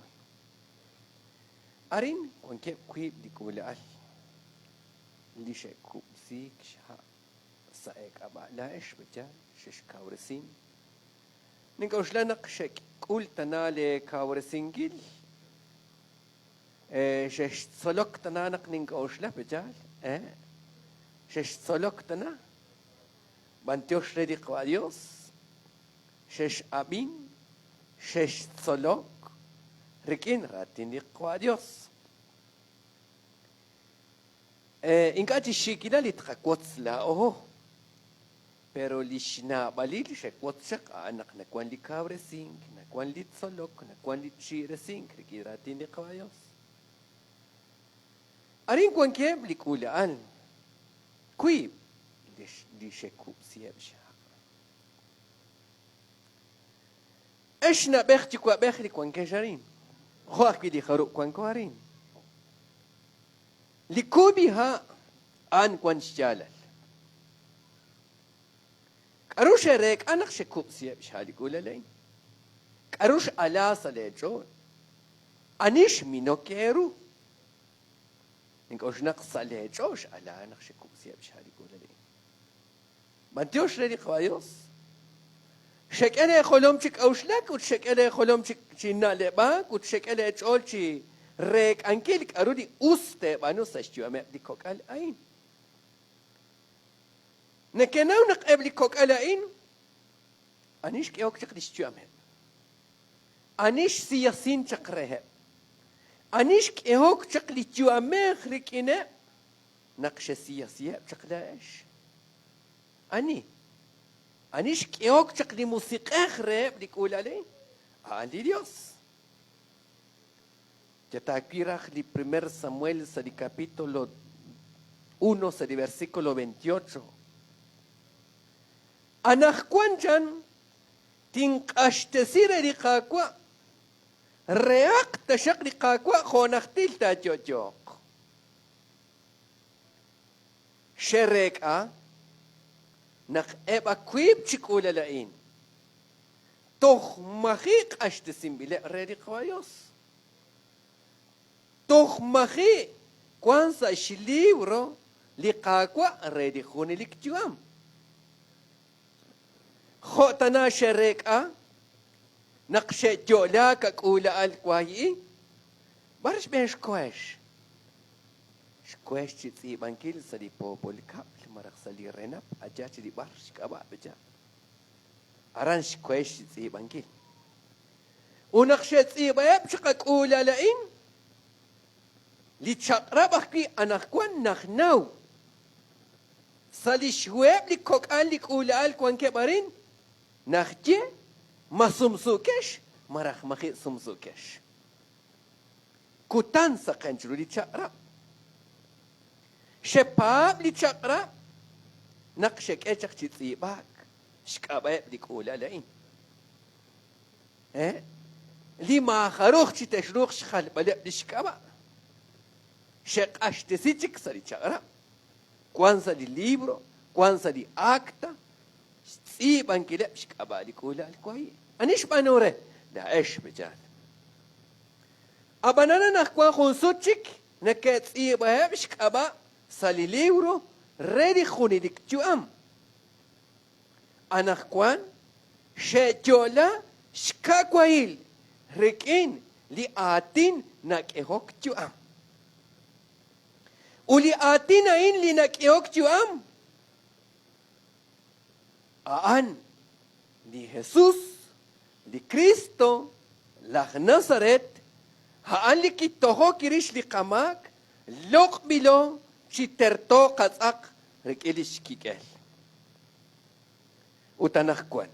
Arin wankeb' wiib' li k'uula'al li xe'kub'siik xha' sa' eek'ab'a' laa'ex, pe'yaal xexkawresin. Nink'oxla naq xe'k'ulunk. Xek'ul tana lee kawresinkil, xextzolok tana naq nink'oxla, pe'yaal? Xextzolok tana. B'antiox re li Qwa' Dios, xex'ab'in, xextzolok rik'in raatin li Qwa' Dios. Ink'a' chi xiikilal li tqawotz laa'o, pero li xnaab'alil li xewotz chaq a'an naq nawan li kawresink, nawan li tzolok, nawan li chi'resink rik'in raatin li Qwa' Dios. Arin wankeb' li k'uula'al, wiib' li xekub'siheb' xha'. Ex na'b'ej yuwa'b'ej li wankex arin, jo' ajwi' li jarub' wanko arin. Li kub'iha' a'an wan xyaalal. K'a'ru xe'reek'a naq xekub'siheb' xha' li k'uula'al a'in? K'a'ru x'ala sa' lee ch'ool? Ani xminok eeru? Nink'oxla naq sa' lee ch'ool x'ala naq xekub'siheb' xha' li k'uula'al a'in. B'antiox re li Qaawa' Dios. Xek'e lee jolom chi k'a'uxlak ut xek'e lee jolom chi na'leb'ak ut xek'e lee ch'ool chi reek'ankil k'a'ru li us teeb'aanu sa' xyu'ameb' li kok'al a'in. Nekenaw naq eb' li kok'al a'in ani xk'ehok chaq lix yu'ameb', ani xsiyasin chaq reheb', ani xk'ehok chaq li yu'amej rik'ineb' naq xesiyasiheb' chaq laa'ex. Ani? Ani xk'ehok chaq li Musiq'ej reheb' li k'uula'al a'in? A'an li Dios. Yataawil raj li primer Samuel sa' li capítulo 1 sa' li versículo 28. Anaqwan chan tinq'axtesi re li Qaawa', rehaq taxaq li Qaawa' jo' najtil taayo'yo'q. Xe'reek'a naq eb' a wiib' chi k'uula'al a'in toj maji' q'axtesinb'ileb' re li Qaawa' Yos. Toj maji' wank sa' xlibro li Qaawa' re li junelik yu'am. Jo' tana xe'reek'a naq xe'yo'laak a k'uula'al waayi'i, b'ar xb'een xkohex? Xwex chi tz'iib'ankil sa' li poopol kab'l malaj sa' li RENAP ayaa chi li b'ar xk'ab'a' pecha'. Aran xwex chi tz'iib'ankil. Ut naq xe'tz'iib'aheb' chaq a k'uula'al a'in, li chaq'rab' ajwi' anaqwan najnaw. Sa' li xhuheb' li kok'al li k'uula'al wankeb' arin, najye ma sumsuukex malaj maji' sumsuukex. Kutan saqen chiru li chaq'rab'. Xepaab' li chaq'rab' naq xek'e chaq chi tz'iib'aak xk'ab'a'eb' li k'uula'al a'in. E Li maajaruj chi texruuq xjalb'aleb' li xk'ab'a'. Xeq'axtesi chik sa' li chaq'rab'. Wank sa' li libro, wank sa' li acta, xtz'iib'ankileb' xk'ab'a' li k'uula'al wahi'. Ani xb'aanu re? Laa'ex, pe'yaal? Ab'anan anaqwan jun sut chik neke'tz'iib'aheb' xk'ab'a' sa' li libro re li junelik yu'am. Anaqwan xe'yo'la xka'wahil rik'in li aatin nak'ehok yu'am. Ut li aatin a'in li nak'ehok yu'am, a'an li Jesus, li Kristo, laj Nazaret, a'an li kitojok rix li qamaak, loq'b'ilo chi terto qatz'aq rik'in lix kik'el. Ut anaqwan,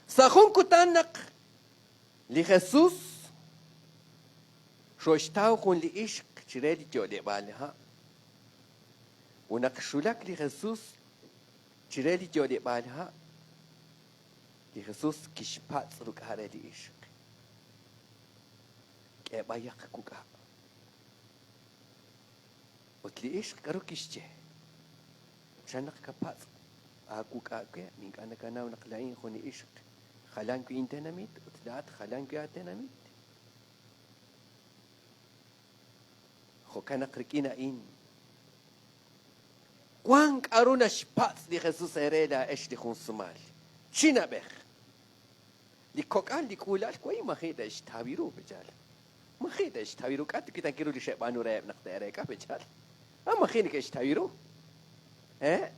sa' jun kutan naq li Jesus xo'xtaw jun li ixq chire li yo'leb'aal ha', Ut naq xwulak li Jesus chire li yo'leb'aal ha', li Jesus kixpatz' ruk'a' re li ixq, K'e b'ayaq wuk'a'. Ut li ixq k'aru kixye? Chan naq kapatz' aawuk'a' we? Ink'a' nakanaw naq laa'in jun li ixq jalan wi' intenamit ut laa'at jalan wi' aatenamit. Jo'kan naq rik'in a'in, wank k'a'ru naxpatz' li Jesus eere laa'ex li jun sumal chi na'b'ej. Li kok'al, li k'uula'al wahi' maji' te'xtaw ru, pe'yaal? Maji' te'xtaw ru. K'a' kutankil ru li xe'b'aanu reheb' naq te'reek'a, pe'yaal? A maji' neke'xtaw ru. Eh?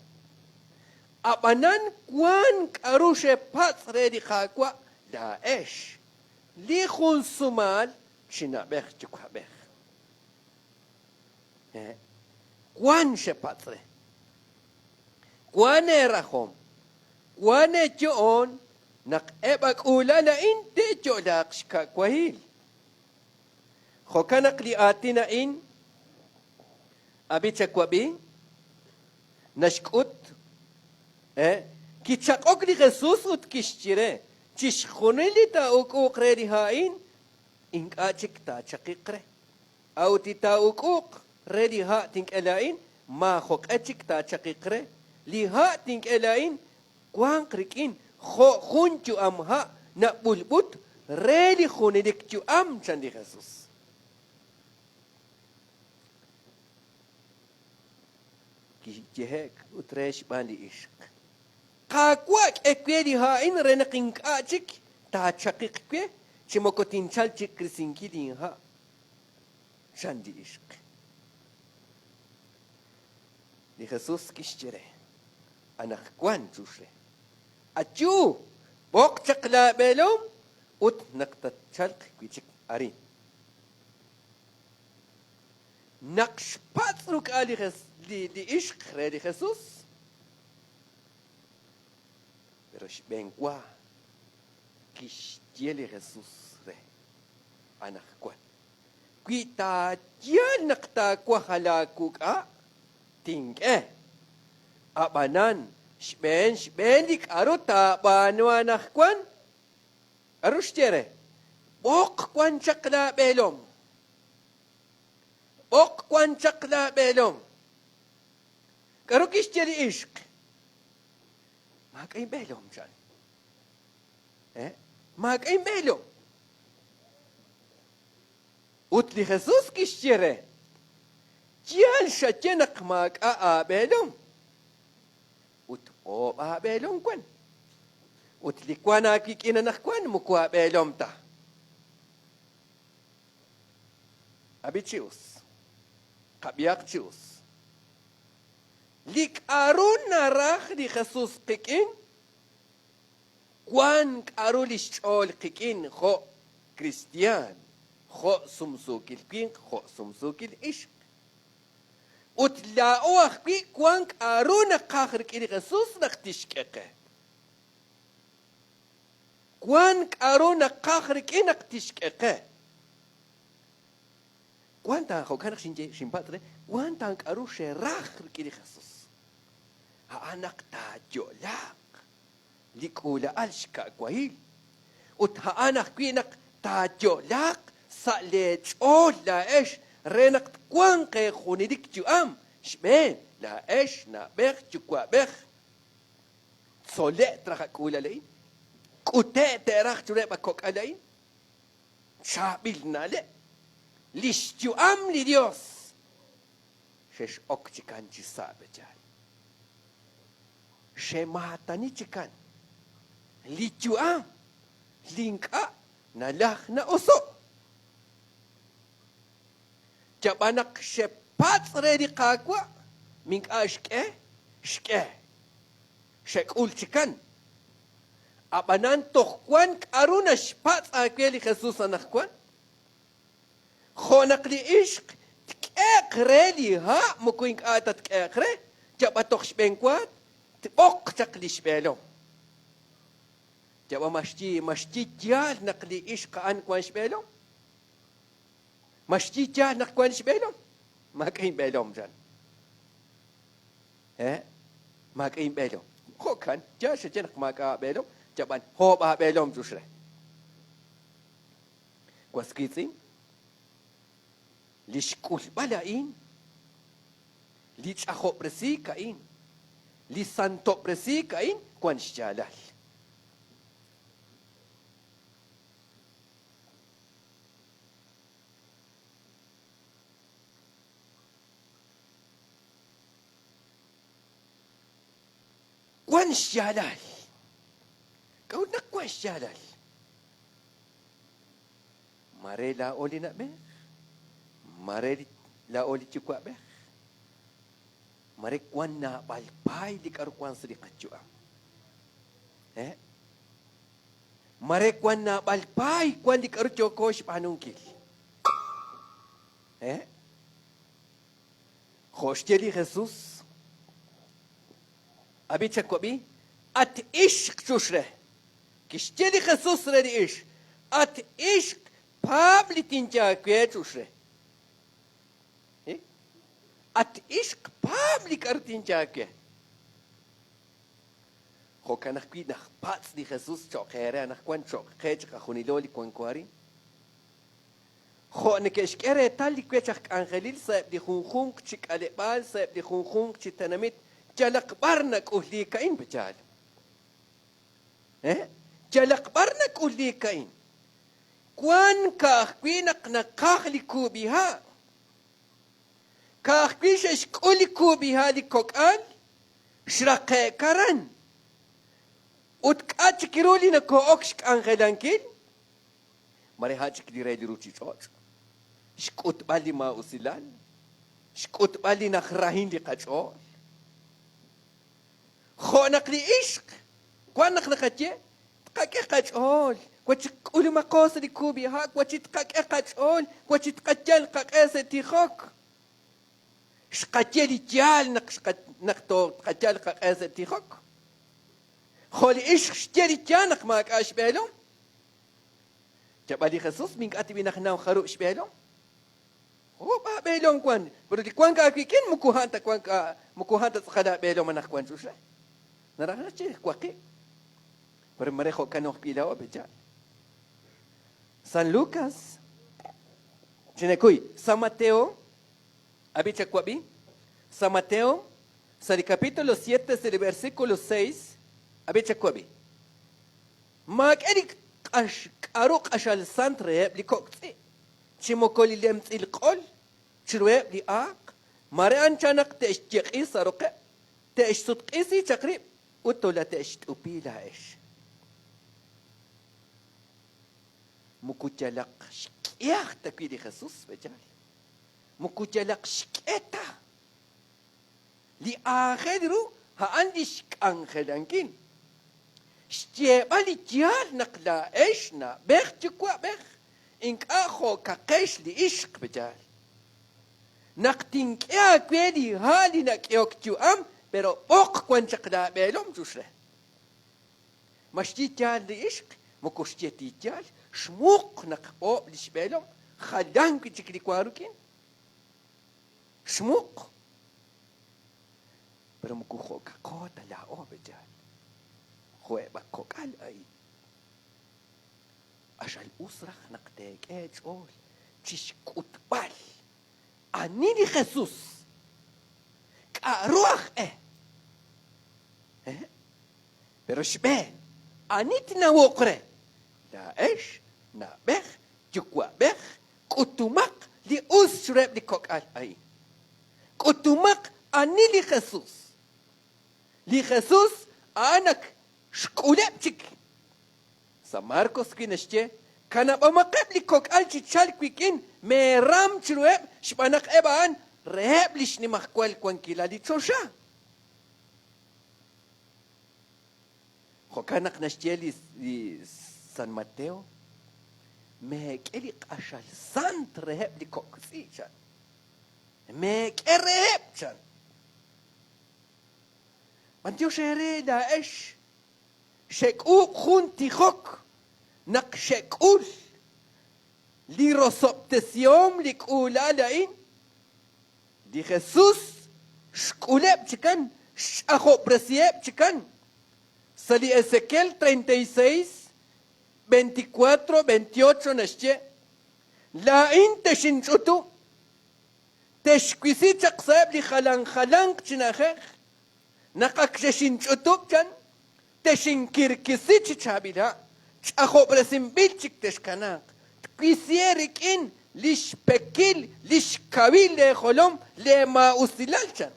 Ab'anan wank k'aru xepatz' re li Qaawa' laa'ex, li jun sumal chi na'b'ej yuwa'b'ej. Eh? Wank xepatz' re. Wank eerajom, wank eeyo'oon naq eb' a k'uula'al a'in te'yo'laaq xka'wahil. Jo'kan naq li aatin a'in, Ab'i chawab'i, naxk'ut, eh, kichaq'ok li Jesus ut kixye re, Chixjunil li taa'uk'uq re li ha' a'in, ink'a' chik taachaqiq re. A'ut li taa'uk'uq re li ha' tink'e laa'in, maajoq'e chik taachaqiq re. Li ha' tink'e laa'in wanq rik'in jo' jun yu'am ha' nab'ulb'ut re li junelik yu'am, chan li Jesus. Kiyehe'k ut re xb'aan li ixq, Qaawa', k'e we li ha' a'in re naq ink'a' chik taachaqiq we, chi moko tinchalq chik risinkil inha', chan li ixq. Li Jesus kixye re, Anaqwan chux re. Ayu, b'oq chaq laab'eelom ut naq tatchalq wi' chik arin. Naq xpatz' ruk'a li li ixq re li Jesus, pero xb'een wa kixye li Jesus re, Anaqwan, wi taayal naq taawaj alaawuk'a', tink'e. Ab'anan, xb'een xb'een li k'aru taab'aanu anaqwan, k'aru xye re? B'oq wan chaq laab'eelom. B'oq wan chaq laab'eelom. K'aru kixye li ixq? Maak'a' inb'eelom, chan. Eh? Maak'a' inb'eelom. Ut li Jesus kixye re, Yaal xaye naq maak'a' aab'eelom. Ut oob' aab'eelom wan. Ut li wank aawik'in anaqwan moko aab'eelom ta. Ab'i chi us. Qab'ihaq chi us. Li k'a'ru naraj li Jesus qik'in, wan k'a'ru lix ch'ool qik'in jo' kristiaan, jo' sumsuukil winq, jo' sumsuukil ixq. Ut laa'o ajwi' wan k'a'ru naqaj rik'in li Jesus naq tixk'e qe. Wan k'a'ru naqaj rik'in naq tixk'e qe. Wan ta, jo'kan naq xinye, xinpatz' re, wan ta k'a'ru xeraj rik'in li Jesus. A'an naq taayo'laaq li k'uula'al xka'wahil, ut a'an ajwi' naq taayo'laaq sa' lee ch'ool laa'ex re naq twanq eejunelik yu'am, xb'een, laa'ex na'b'ej yuwa'b'ej. Tzole'k raj a k'uula'al a'in, k'ute'k te'raj chiruheb' a kok'al a'in, chaab'il na'leb', li xyu'am li Yos xex'ok chikan chi sa' pe'yaal. Xemaatani chikan li yu'am li ink'a' nalaj na'oso'. Yab'an naq xepatz' re li Qaawa', mink'a' xk'e, xk'e. Xek'ul chikan. Ab'anan toj wan k'aru naxpatz' aawe li Jesus anaqwan? Jo' naq li ixq tk'e'q re li ha' moko ink'a' ta tk'e'q re, yab'a toj xb'eenwa tb'oq chaq li xb'eelom. Yab'a ma xye ma xye yaal naq li ixq a'an wank xb'eelom? Ma xye yaal naq wank xb'eelom? Maak'a' inb'eelom, chan. He? Maak'a' inb'eelom. Jo'kan, yaal xaye naq maak'a' aab'eelom, yab'an hoob' aab'eelom chux re. Was wiitz'in, li xk'ulb'al a'in, li ch'ajob'resiik a'in, li santob'resiik a'in wan xyaalal. Wan xyaalal. K'a'ut naq wan xyaalal? Mare laa'o li na'b'ej, mare laa'o li yuwa'b'ej, mare wan naab'al paay li k'a'ru wan sa' li qayu'am. Mare wan naab'al paay wan li k'a'ru yooko xb'aanunkil. Jo' xye li Jesus, Ab'i chawab'i, at ixq chux re. Kixye li Jesus re li ixq, At ixq, paab' li tinye aawe chux re. At ixq, paab' li k'a'ru tinye aawe. Jo'kan ajwi' najpatz' li Jesus cho'q eere anaqwan, cho'q qe chiqajunilo li wanko arin. Jo' neke'xk'e reetal li wech aj k'anjelil sa'eb' li junjunq chi k'aleb'aal, sa'eb' li junjunq chi tenamit, yalaq b'ar nak'ulliik a'in, pe'yaal? Yalaq b'ar nak'ulliik a'in. Wan ka'ajwi' naq naqaj li kub'iha'. Ka'ajwi' xe'xk'ul li kub'iha' li kok'al, xraqe'k aran. Ut k'a' chik ru li nokoo'ok xk'anjelankil? Mare a' chik li re li ruuchich'och', xk'utb'al li maa'usilal, xk'utb'al li najrahin li qach'ool. Jo' naq li ixq, wan naq naqaye, tqak'e qach'ool, wa chi k'ulumaqo sa' li kub'iha', wa chi tqak'e qach'ool, wa chi tqayal qaq'e sa' tijok. Xqaye li yaal naq naq tqayal qaq'e sa' tijok. Jo' li ixq xye li yaal naq maak'a' xb'eelom. Yab'al li Jesús mink'a' tib'i naq naw jarub' xb'eelom. Oob' aab'eelom wan, pero li wank aawik'in moko a'an ta wank moko a'an ta tz'aqal aab'eelom anaqwan ch'uxle. Naraj naxye waqib'. Pero mare jo'kan ajwi' laa'o pe'yaal. San Lucas, chinekuy, San Mateo, ab'i chawab'i, San Mateo, sa' li capítulo 7, sa' li versículo 6, ab'i chawab'i. Maak'e li k'ax k'aru q'axal sant reheb' li kok' tz'i'. Chi moko li lemtz'il q'ol chiruheb' li aaq, mare anchal naq te'xyeq'i sa' roqeb', te'xsutq'isi chaq rib' ut tolate'xt'upi laa'ex. Moko yalaq xk'ihaj ta wi' li Jesus, b'eyaal. Moko yalaq xk'e ta. Li aajel ru a'an li xk'anjelankil. Xyeeb'al li yaal naq laa'ex na'b'ej yuwa'b'ej, ink'a' jo'kaqex li ixq, pe'yaal? Naq tink'e aawe li ha' li nak'ehok yu'am, pero b'oq wan chaq laab'eelom, chux re. Ma xye yaal li ixq? Moko xye ti yaal, xmuq naq b'oob' li xb'eelom, jalan wi' chik li wank rik'in. Xmuq. Pero moko jo'kaqo ta laa'o, pe'yaal? Jo'eb' ak kok'al a'in. Q'axal us raj naq teek'e eech'ool chi xk'utb'al ani li Jesus, k'a'ru aj e. Pero xb'een, ani tnawoq re? Laa'ex, na'b'ej, yuwa'b'ej, K'utumaq li us chiruheb' li kok'al a'in. K'utumaq ani li Jesus. Li Jesus a'an ak xk'uleb' chik. Sa' Marcos wi' naxye, Kanab'omaqeb' li kok'al chi chalk wik'in, meeram chiruheb' xb'aan naq eb' a'an reheb' li xnimajwal wankilal li choxa. Jo'kan naq naxye li San Mateo, Meek'e li q'axal sant reheb' li kok' tz'i', chan. Meek'e reheb', chan. B'antiox eere laa'ex xek'uub' jun tijok naq xek'ul li rosob'tesihom li k'uula'al a'in. Li Jesus xk'uleb' chikan, xch'ajob'resiheb' chikan. Sa' li Ezequiel 36, 24, 28 naxye, Laa'in texinch'utub', texwisi chaq sa'eb' li jalan jalanq chi na'ajej, naq ak xexinch'utub' chan, texinkirkisi chi chaab'il ha', ch'ajob'resinb'il chik texkanaaq, twisiheb' rik'in li xpekil li xkawil leejolom leemaa'usilal chan.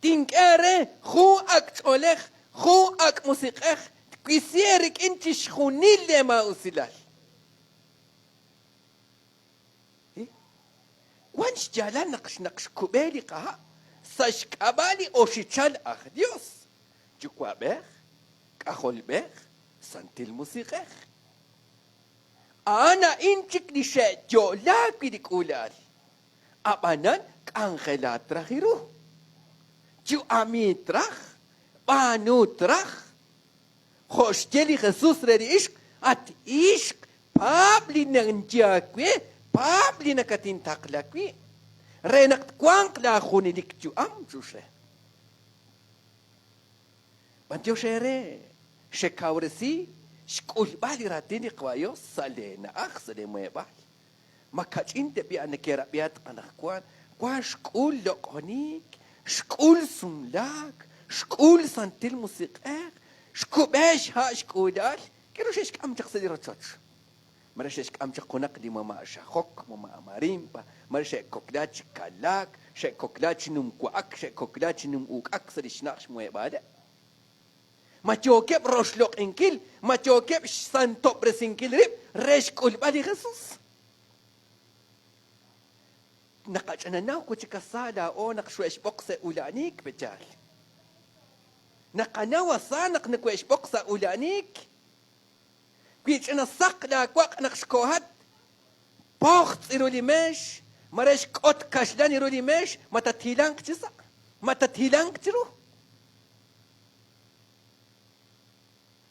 Tink'e eere jun ak' ch'oolej, jun ak' musiq'ej, twisiheb' rik'in chixjunil leemaa'usilal. Wan xyaalal naq naq xkub'e li qaha' sa' xk'ab'a' li oxichal aj Dios, Yuwa'b'ej, K'ajolb'ej, Santil Musiq'ej. A'an a'in chik li xe'yo'la wi' li k'uula'al. A'b'anan k'anjelat raj ru. Yu'ami traj, b'aanu traj. Jo' xye li Jesus re li ixq, At ixq, paab' li ninye aawe, paab' li nakatintaqla wi', re naq twanq laajunelik yu'am, chuxe. B'antiox eere, xekawresi xk'ulb'al li raatin li Qaawa' Yos sa' lee na'aj, sa' lee muheb'aal. Ma kach'in teb'i a neke'rab'ihatq anaqwan, wan xk'ul loq'oniik, xk'ul sumlaak, xk'ul Santil Musiq'ej, xkub'e xha' xk'uula'al, k'aru xe'xk'am chaq sa' li rochoch? Mare xe'xk'am chaq junaq li mama' xajok, mama' marimba, mare xe'kokla chi kalaak, xe'kokla chi numwa'ak, xe'kokla chi num'uk'ak sa' li xna'aj xmuheb'aaleb'. Ma yookeb' roxloq'inkil, ma yookeb' xsantob'resinkil rib' re xk'ulb'al li Jesus? Naqach'ananaw wi' chik asa laa'o naq xwe'xb'oq sa' ula'aniik, pe'yaal? Naqanaw asa naq nawe'xb'oq sa' ula'aniik. Wi ch'ina saq laawaq' naq xkohat, pojtz' ru li meex, mare xk'ot kaxlan ru li meex, ma tathilanq chi sa', ma tathilanq chiru.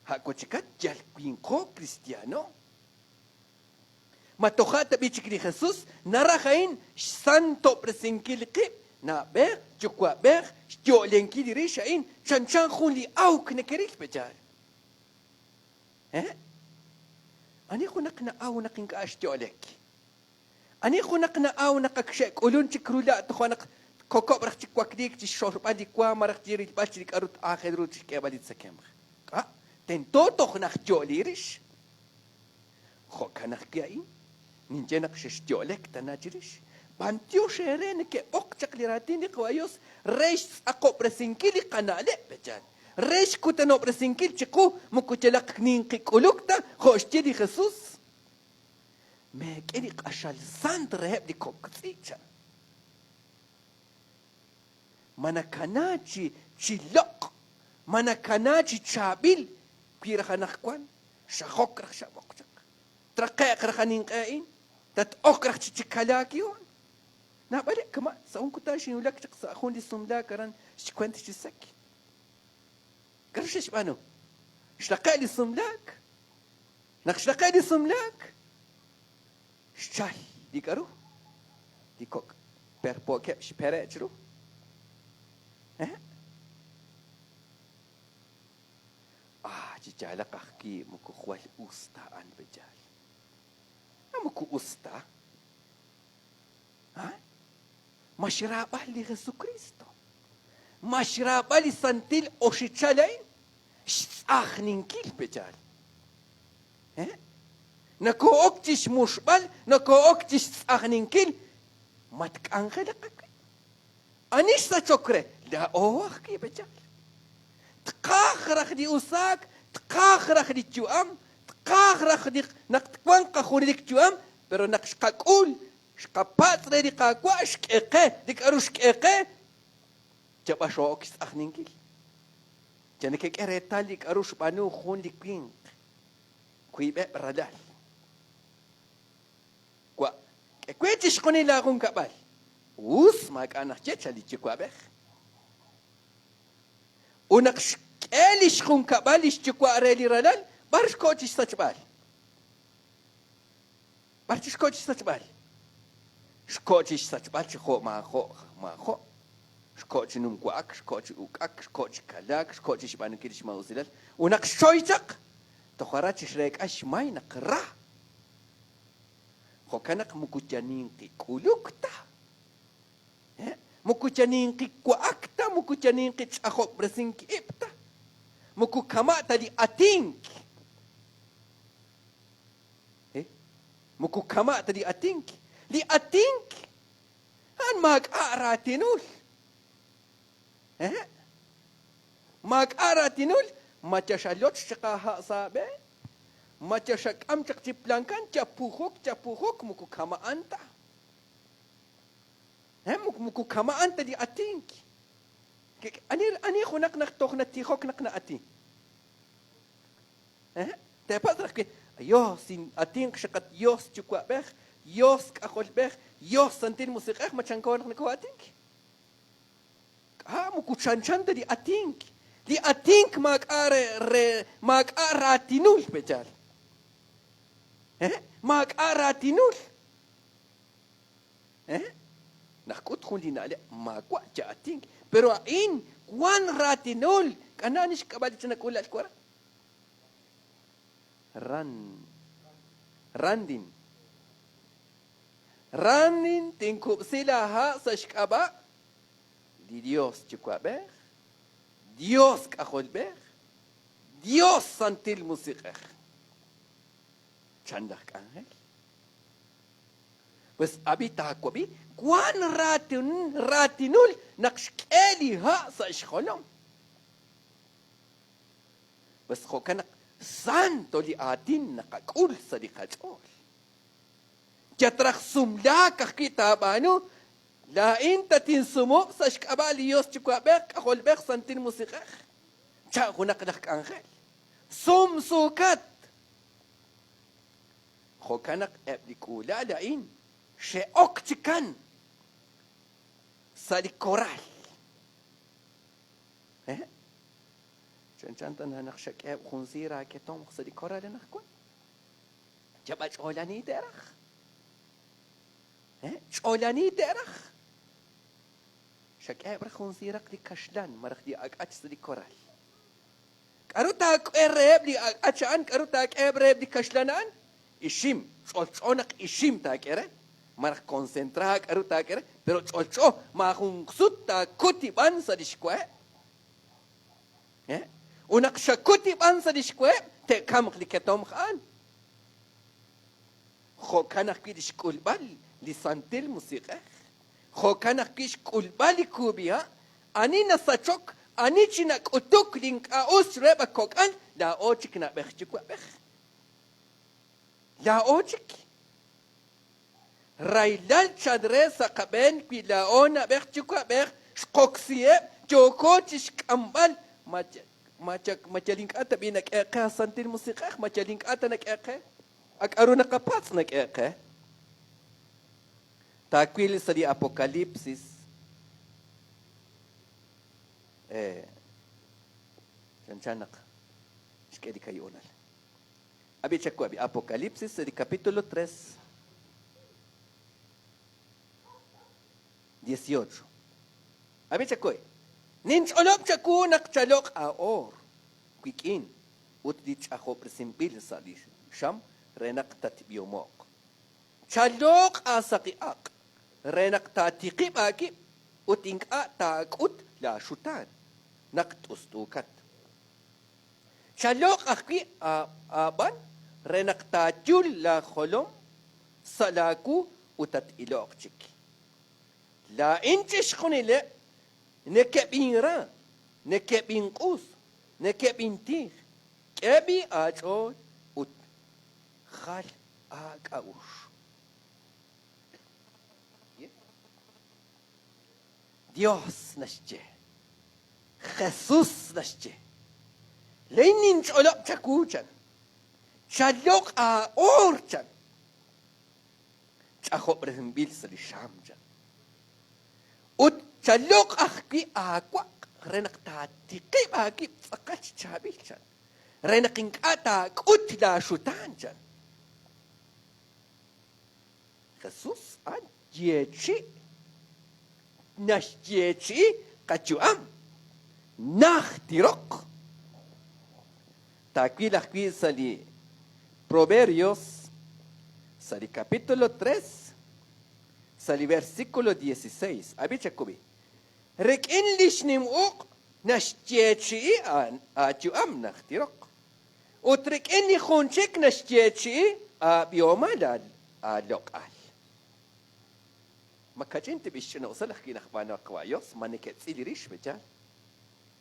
A' wachikat yal winqo kristiano. Ma toja' tab'i' chik li Jesus naraj a'in xsantob'resinkil qib', na'b'ej, yuwa'b'ej, xyo'lenkil li rix a'in chanchan jun li awk nekeril, pe'yaal? Hehe'. Ani junaq na'aw naq ink'a' xyo'lek? Ani junaq na'aw naq ak xe'k'ulun chik rula' toja' naq tkokob' raj chi wakliik chi xxorb'al li wa malaj chi rilb'al chi li k'a'ru aajel ru chi xk'eeb'al li tzekemq? K'a'? Tento toj naq yo'li rix. Jo'kan ajwi' a'in, ninye naq xexyo'lek tana chirix. B'antiox eere neke'b'oq chaq li raatin li Qawa' Yos re xtz'aqob'resinkil li qana'leb', pe'yaal? Re xkutanob'resinkil chiqu moko yalaq ninqi k'uluk ta jo' xye li Jesus. Meek'e li q'axal sant reheb' li kok' tz'i', chan. Ma nakana chi chi loq', ma nakana chi chaab'il wi raj anaqwan xajok raj xab'oq chaq. Traqe'q raj a ninq'e a'in, tat-ok raj chi chi kalaak yoon. Naab'aleb' kama' sa' jun kutan xinwulak chaq sa' jun li sumlaak aran xkwent chi sek. K'aru xe'xb'aanu? Xraqe' li sumlaak. Naq xraqe' li sumlaak, xchal li k'aru, li kok' perpookeb' xpere' chiru. Ah, chi yaalaq ajwi' moko jwal us ta a'an pe yaal. Ma moko us ta? Ha? Ma xraab'al li Jesukristo? Ma xraab'al li santil oxichal a'in? Xtz'ajninkil pe yaal. Eh? Nokoo'ok chi xmuxb'al, nokoo'ok chi xtz'ajninkil, ma tk'anjelaq ajwi'? Ani xsachok re? Laa'o ajwi' pe yaal. Tqaj raj li usaak, tqaj raj li yu'am, tqaj raj li naq twanq qajunelik yu'am, pero naq xqak'ul, xqapatz' re li Qaawa' xk'e qe li k'a'ru xk'e qe, yab'a xoo'ok xtz'ajninkil. Yal nekek'e reetal li k'a'ru xb'aanu jun li winq, wiib'eb' ralal. Wa', k'e we chixjunil laajunkab'al. Us, maak'a' naxye, chan li yuwa'b'ej. Ut naq xk'e li xjunkab'al li xyuwa' re li ralal, b'ar xkoho chi xsachb'al? B'ar chi xkoho chi xsachb'al? Xkoho chi xsachb'al chi jo' maajo' maajo'. Xkoho chi numwa'ak, xkoho chi uk'ak, xkoho chi kalaak, xkoho chi xb'aanunkil li xmaa'usilal. Ut naq xchoy chaq, toj aran chixreek'a xmay naq ra. Jo'kan naq moko yal ninqi k'uluk ta. Moko yal ninqi wa'ak ta, moko yal ninqi ch'ajob'resink ib' ta. Moko kama' ta li atink. Moko kama' ta li atink. Li atink, a'an maak'a' raatinul. Maak'a' raatinul, ma yal xaloch chaq aaha' sa' aab'een, ma yal xak'am chaq chi plankan, chapujok, chapujok, moko kama'an ta. Moko kama'an ta li atink. Ani ani junaq naq toj natijok naq na'atin? Teepatz' raj wi, Yos, atinq xaqat Yos Yuwa'b'ej, Yos K'ajolb'ej, Yos Santil Musiq'ej, ma chanko naq nokoo'atink? K'a' moko chanchan ta li atink. Li atink maak'a' re, re maak'a' raatinul, pe'yaal? Maak'a' raatinul. Naqk'ut jun li na'leb' maawa' cha'atink, pero a'in wan raatinul. K'ana' ani xk'ab'a' li ch'ina k'uula'al wara? Ran, Randin. Randin, tinkub'si laa ha' sa' xk'ab'a' li Dios Yuwa'b'ej, Dios K'ajolb'ej, Dios Santil Musiq'ej. Chan laj k'anjel. Pues ab'i taawab'i, wan raatinul naq xk'e li ha' sa' xjolom. Pues jo'kan naq santo li aatin naqak'ul sa' li qach'ool. Yatraj sumlaak ajwi' taab'aanu, laa'in tatinsumub' sa' xk'ab'a' li Yos Yuwa'b'ej, K'ajolb'ej, Santil Musiq'ej, chan junaq laj k'anjel. Sumsuukat! Jo'kan naq eb' li k'uula'al a'in xe'ok chi kan sa' li koral. Chanchan tana naq xak'eheb' jun siir aaketomq sa' li koral anaqwan. Yab'a ch'oolani te'raj. Ch'oolani te'raj. Xak'eheb' raj jun siiraq li kaxlan malaj li ak'ach sa' li koral. K'aru taak'e reheb' li ak'ach a'an? K'aru taak'eheb' reheb' li kaxlan a'an? Ixim. Ch'olch'o naq ixim taak'e re. Malaj konsentra k'aru taak'e re. Pero ch'olch'o, maajun sut taakut ib'an sa' li xwaheb'. Ut naq xakut ib'an sa' li xwaheb', te'kamq li ketomq a'an. Jo'kan ajwi' li xk'ulb'al li Santil Musiq'ej. Jo'kan ajwi' xk'ulb'al li kub'iha'. Ani nasachok, ani chi nak'utuk li ink'a' us chiruheb' a kok'al, laa'o chik na'b'ej yuwa'b'ej. Laa'o chik. Rahilal chan re sa' qab'een wi laa'o na'b'ej yuwa'b'ej xqoksiheb' yooko chixk'amb'al ma ma ma yal ink'a' ta b'i' nak'e qe a Santil Musiq'ej, ma yal ink'a' ta nak'e qe a k'a'ru naqapatz' nak'e qe. Taawil sa' li Apokalipsis chanchan naq xk'e li kay'onal. Ab'i chawab'i, Apokalipsis sa' li capítulo 3, 18. Ab'i chakuy. Ninch'olob' chawu naq chaloq' aa'oor wik'in ut li ch'ajob'resinb'il sa' li xam re naq tatb'ihomo'q. Chaloq' aasaqi aq' re naq taatiqib' aawib' ut ink'a' taak'ut laaxutaan naq t'ust'uukat. Chaloq' ajwi' aab'an re naq taayul laajolom sa' laawu ut tat-ilo'q chik. Laa'in chixjunileb' nekeb'inra, nekeb'inq'us, nekeb'intij, k'e b'i' aach'ool ut jal aak'a'uxl. Dios naxye. Jesús naxye. Laa'in ninch'olob' chawu, chan. Chaloq' aa'oor, chan. Ch'ajob'resinb'il sa' li xam, chan. Ut chaloq' ajwi' aawaq' re naq taatiqib' aawib' tz'aqal chi chaab'il, chan. Re naq ink'a' taak'ut laaxutaan, chan. Jesús a'an yeechi' naxyeechi'i qayu'am najt roq. Taawil ajwi' sa' li Proverbios, sa' li capítulo 3, sa' li versículo 16. Ab'i chakubi. Rik'in li xnim uq' naxyeechi'i aayu'am najt roq. Ut rik'in li jun chik naxyeechi'i aab'ihomal aaloq'al. Ma kach'in tib'ix ch'ina'usal ajwi' laj b'aanu qawa' Yos? Ma neke'tz'il rix, pe'yaal?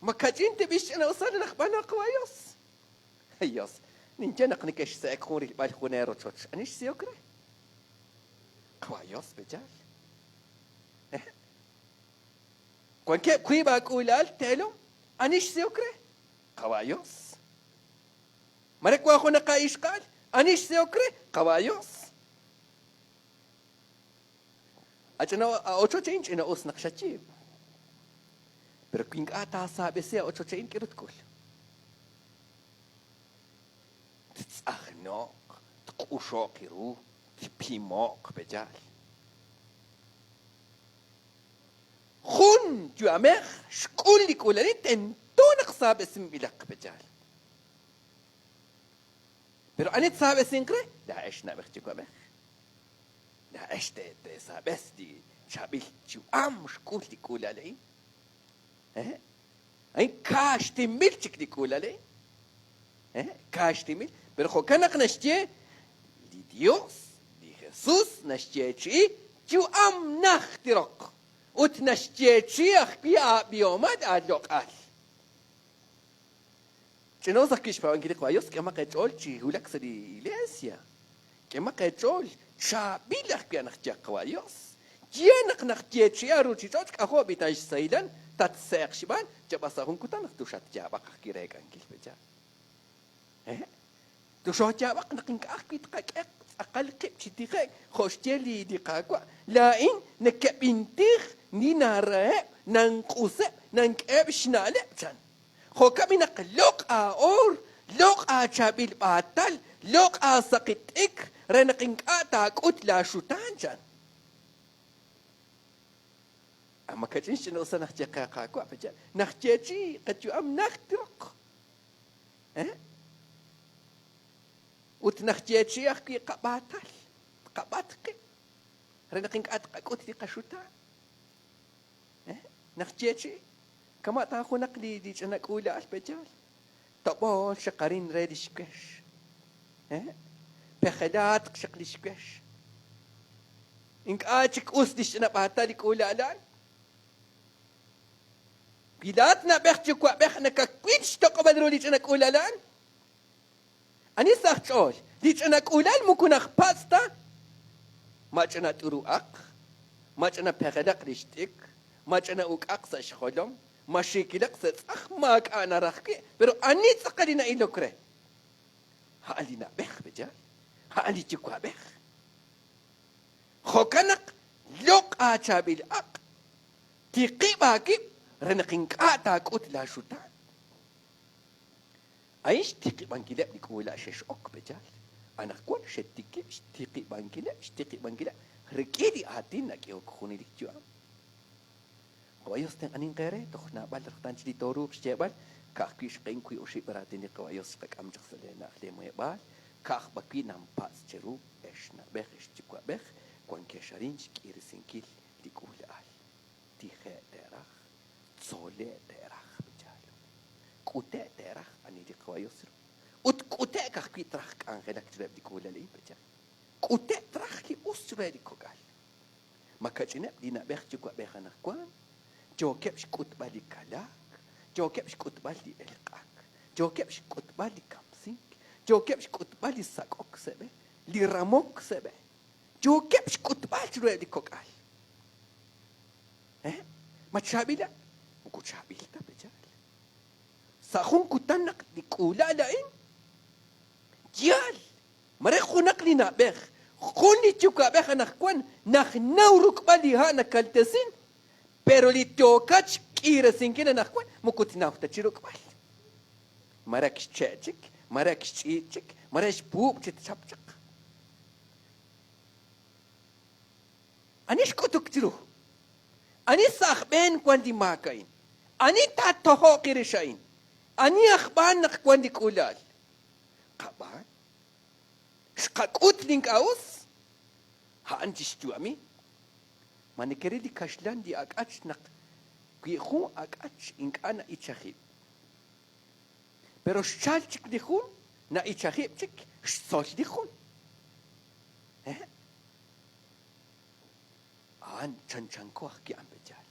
Ma kach'in tib'ix ch'ina'usal laj b'aanu qawa' Yos? Yos, ninye naq neke'xse'ek jun rilb'al jun eerochoch. Ani xsihok re? Qawa' Yos, pe'yaal? Wankeb' wiib' aak'uula'al teelom, ani xsihok re? Qawa' Yos. Mare wank junaq aa'ixqa'al, ani xsihok re? Qawa' Yos. A ch'ina ochoch a'in ch'ina'us naq xayiib'. Pero wi ink'a' taasaab'esi a ochoch a'in, k'aru tk'ul? Ttz'ajno'q, tq'uxo'q ru, tpimo'q, pe'yaal? Jun yu'amej xk'ul li k'uula'il tento naq saab'esinb'ilaq, pe'yaal? Pero ani tsaab'esinq re? Laa'ex na'b'ej yuwa'b'ej. Laa'ex teesaab'es li chaab'il yu'am xk'ul li k'uula'al a'in. A'in kaaxtinb'il chik li k'uula'al a'in. Kaaxtinb'il. Pero jo'kan naq naxye li Dios, li Jesús naxyeechi'i yu'am najt roq ut naxyeechi'i ajwi' aab'ihomal aaloq'al. Ch'ina'us ajwi' xpaab'ankil li Qwa' Yos, k'ehomaq eech'ool chi wulak sa' li iglesia. K'ehomaq eech'ool, chaab'il ajwi' anaqye Qwa' Yos. Ye naq naqyeechi'i aaruuchich'och' k'ajo' b'itan xsahilan, tatse'eq xb'aan, yab'a sa' jun kutan naq tuxatyaab'aq ajwi' reek'ankil pe'yaal. Hehe', tuxooyaab'aq naq ink'a' ajwi' tqak'e tz'aqal qib' chi tije'k jo' xye li li Qaawa', Laa'in nekeb'intij ninaaraheb', nanq'useb', nank'eheb' xna'leb', chan. Jo'kan b'i' naq loq' aa'oor, loq' aachaab'il b'aatal, loq' aasaqi t'ikr re naq ink'a' taak'ut laaxutaan, chan. A Makach'in xch'ina'usal naq ye qe Qaawa', pe'yaal? Naq yeechi'i qayu'am najt roq. Eh? Ut naq yeechi'i ajwi' qab'aatal, tqab'at qib' re naq ink'a' tqak'ut li qaxutaan. Eh? Naq yeechi'i, kama' ta junaq li li ch'ina k'uula'al pe'yaal? Tob'ool xaq arin re li xwex. Eh? Pejelaatq xaq li xwex. Ink'a' chik us li xch'ina b'aatal li k'uula'al a'an. Wi laa'at na'b'ej yuwa'b'ej nakawil xtoq'ob'al ru li ch'ina k'uula'al a'an, ani sa' aj ch'ool? Li ch'ina k'uula'al moko najpatz' ta ma ch'ina t'uru'aq, ma ch'ina pejelaq li xt'ikr, ma ch'ina uk'aq sa' xjolom, ma xiikilaq sa' tz'aj, maak'a' naraj wi'. Pero ani tz'aqal li na'ilok re? A'an li na'b'ej, pe'yaal? A'an li yuwa'b'ej. Jo'kan naq loq' aachaab'il aq', tiqib' aawib' re naq ink'a' taak'ut laaxutaan. A'in xtiqib'ankileb' li k'uula xex'ok, pe'yaal? Anaqwan xetikib' xtiqib'ankileb', xtiqib'ankileb' rik'in li aatin nak'ehok junelik yu'am. Qawa' Yos tenq'aninq eere, toj naab'al raj tan chik li tooruuq xyeeb'al, ka'ajwi' xq'ehink wiib' oxib' raatin li Qawa' Yos xqak'am chaq sa' lee na'aj lee muheb'aal, ka'aj b'arwi' nanpatz' cheru, ex na'b'ej, ex yuwa'b'ej, wankex arin xk'iiresinkil li k'uula'al. Tije' te'raj, tzole' te'raj, b'ichaal. K'ute' te'raj ani li Qawa' Yos ru. Ut k'ute'k ajwi' traj k'anjelak chiruheb' li k'uula'al a'in, b'ichaal. K'ute' traj li us chiruheb' li kok'al. Ma kach'ineb' li na'b'ej yuwa'b'ej anaqwan? Yookeb' xk'utb'al li kalaak, yookeb' xk'utb'al li elq'ak, yookeb' xk'utb'al li kamsink, yookeb' xk'utb'al li sak'ok sa' b'e, li ramok sa' b'e. Yookeb' xk'utb'al chiruheb' li kok'al. Eh? Ma chaab'ileb'? Moko chaab'il ta, pe'yaal? Sa' jun kutan naq li k'uula'al a'in, yaal, Mare junaq li na'b'ej, jun li yuwa'b'ej anaqwan najnaw ruk'b'al li ha' nakaltesin, pero li yookat xk'iiresinkil anaqwan moko tnaw ta chi ruk'b'al. Mare ak xche' chik, mare ak xch'iich' chik, mare xpuub' chi tchap chaq. Ani xk'utuk chiru? Ani sa' aj b'een wank li maak a'in? Ani taatojo'q rix a'in? Ani aj b'aan naq wank li k'uula'al? Qab'aan, xqak'ut li ink'a' us, a'an chixyu'ami. Ma nekeril li kaxlan li ak'ach naq wi jun ak'ach ink'a' na'ichajib'? Pero xchal chik li jun, na'ichajib' chik, xtzol li jun. Eh? A'an chanchanko ajwi' a'an pe'yaal.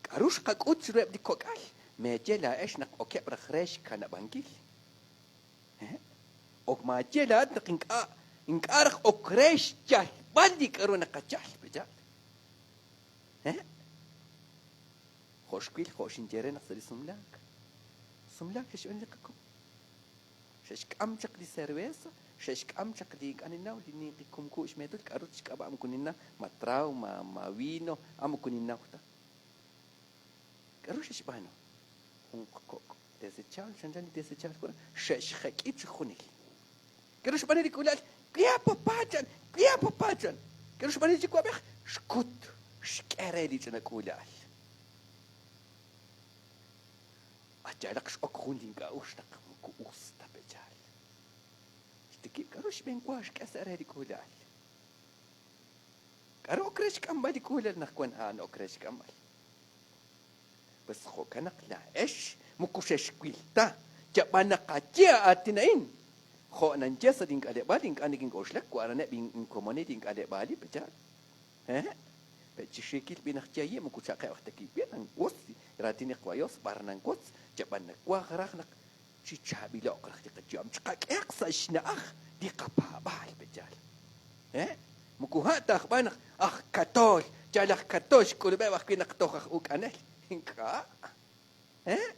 K'aru xqak'ut chiruheb' li kok'al? Meeye laa'ex naq okeb' raj re xkanab'ankil. Ok maaye laa'at naq ink'a' ink'a' raj ok re xyalb'al li k'aru naqayal, pe'yaal? He? Jo' xwil, jo' xinye re naq sa' li sumlaak. Sumlaak xe'xb'aanu li qakomon. Xe'xk'am chaq li cerveza, xe'xk'am chaq li ink'a' ninnaw, li ninqi kumku' xmeetul, k'a'ru xk'ab'a' moko ninnaw, ma trago, ma, ma vino, a moko ninnaw ta. K'a'ru xe'xb'aanu? Jun kok' desechable, chanchan li desechable kutan, xe'xjek'i chixjunil. K'a'ru xb'aanu li k'uula'al? K'ia papá chan, k'ia papá chan. K'a'ru xb'aanu li yuwa'b'ej? Xkut, xk'e re li ch'ina k'uula'al. Yalaq x'ok jun li ink'a' us naq moko us ta pe'yaal. Xtikib' k'a'ru xb'een wa xk'e sa' re li k'uula'al. K'a'ru ok re xk'amb'al li k'uula'al naq wan a'an ok re xk'amb'al. Pues jo'kan naq laa'ex moko xexwil ta, yab'an naqaye aatin a'in. Jo' nanye sa' link'aleb'aal ink'a' nikink'oxlak wa araneb' inkomonil ink'aleb'aalil pe'yaal. Hehe', pe' chi xiikil b'i naq yayi' moko cha'qeb' aj ta kiwil nanwotz li raatin li Qwa' Yos b'ar nanwotz, yab'an nawaj raj naq chi chaab'ilo'q raj li qayu'am, chiqak'ehaq sa' xna'aj li qapaab'aal pe'yaal. Hehe', moko ha' ta aj b'an naq aj katool, yal aj katool xk'ulub'eb' ajwi' naq toj aj uk'anel. Ink'a'. Hehe'.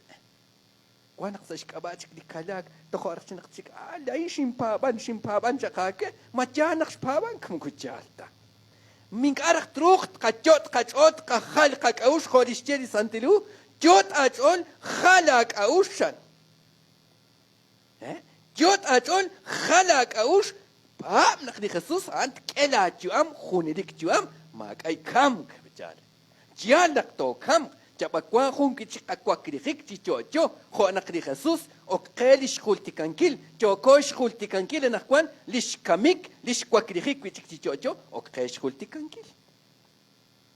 Wan naq sa' xk'ab'a' chik li kalaak, toja' raj chi naq chik, Ah, laa'in xinpaab'an, xinpaab'an chaq aawe. Ma yaal naq xpaab'ank? Moko yaal ta. Ink'a' raj truuq tqayot' qach'ool tqajal qak'a'uxl jo' li xye li Santil Hu, Yot' aach'ool, jal aak'a'uxl, chan. Yot' aach'ool, jal aak'a'uxl, paab' naq li Jesus a'an tk'e laayu'am, junelik yu'am, maak'a' kamk. Yaal. Yaal naq tookamq, yab'a wank jun wi' chik qawaklijik chi yo'yo, jo' naq li Jesus ok qe li xjultikankil, yooko xjultikankil anaqwan li xkamik, li xwaklijik wi' chik chi yo'yo, ok qe xjultikankil.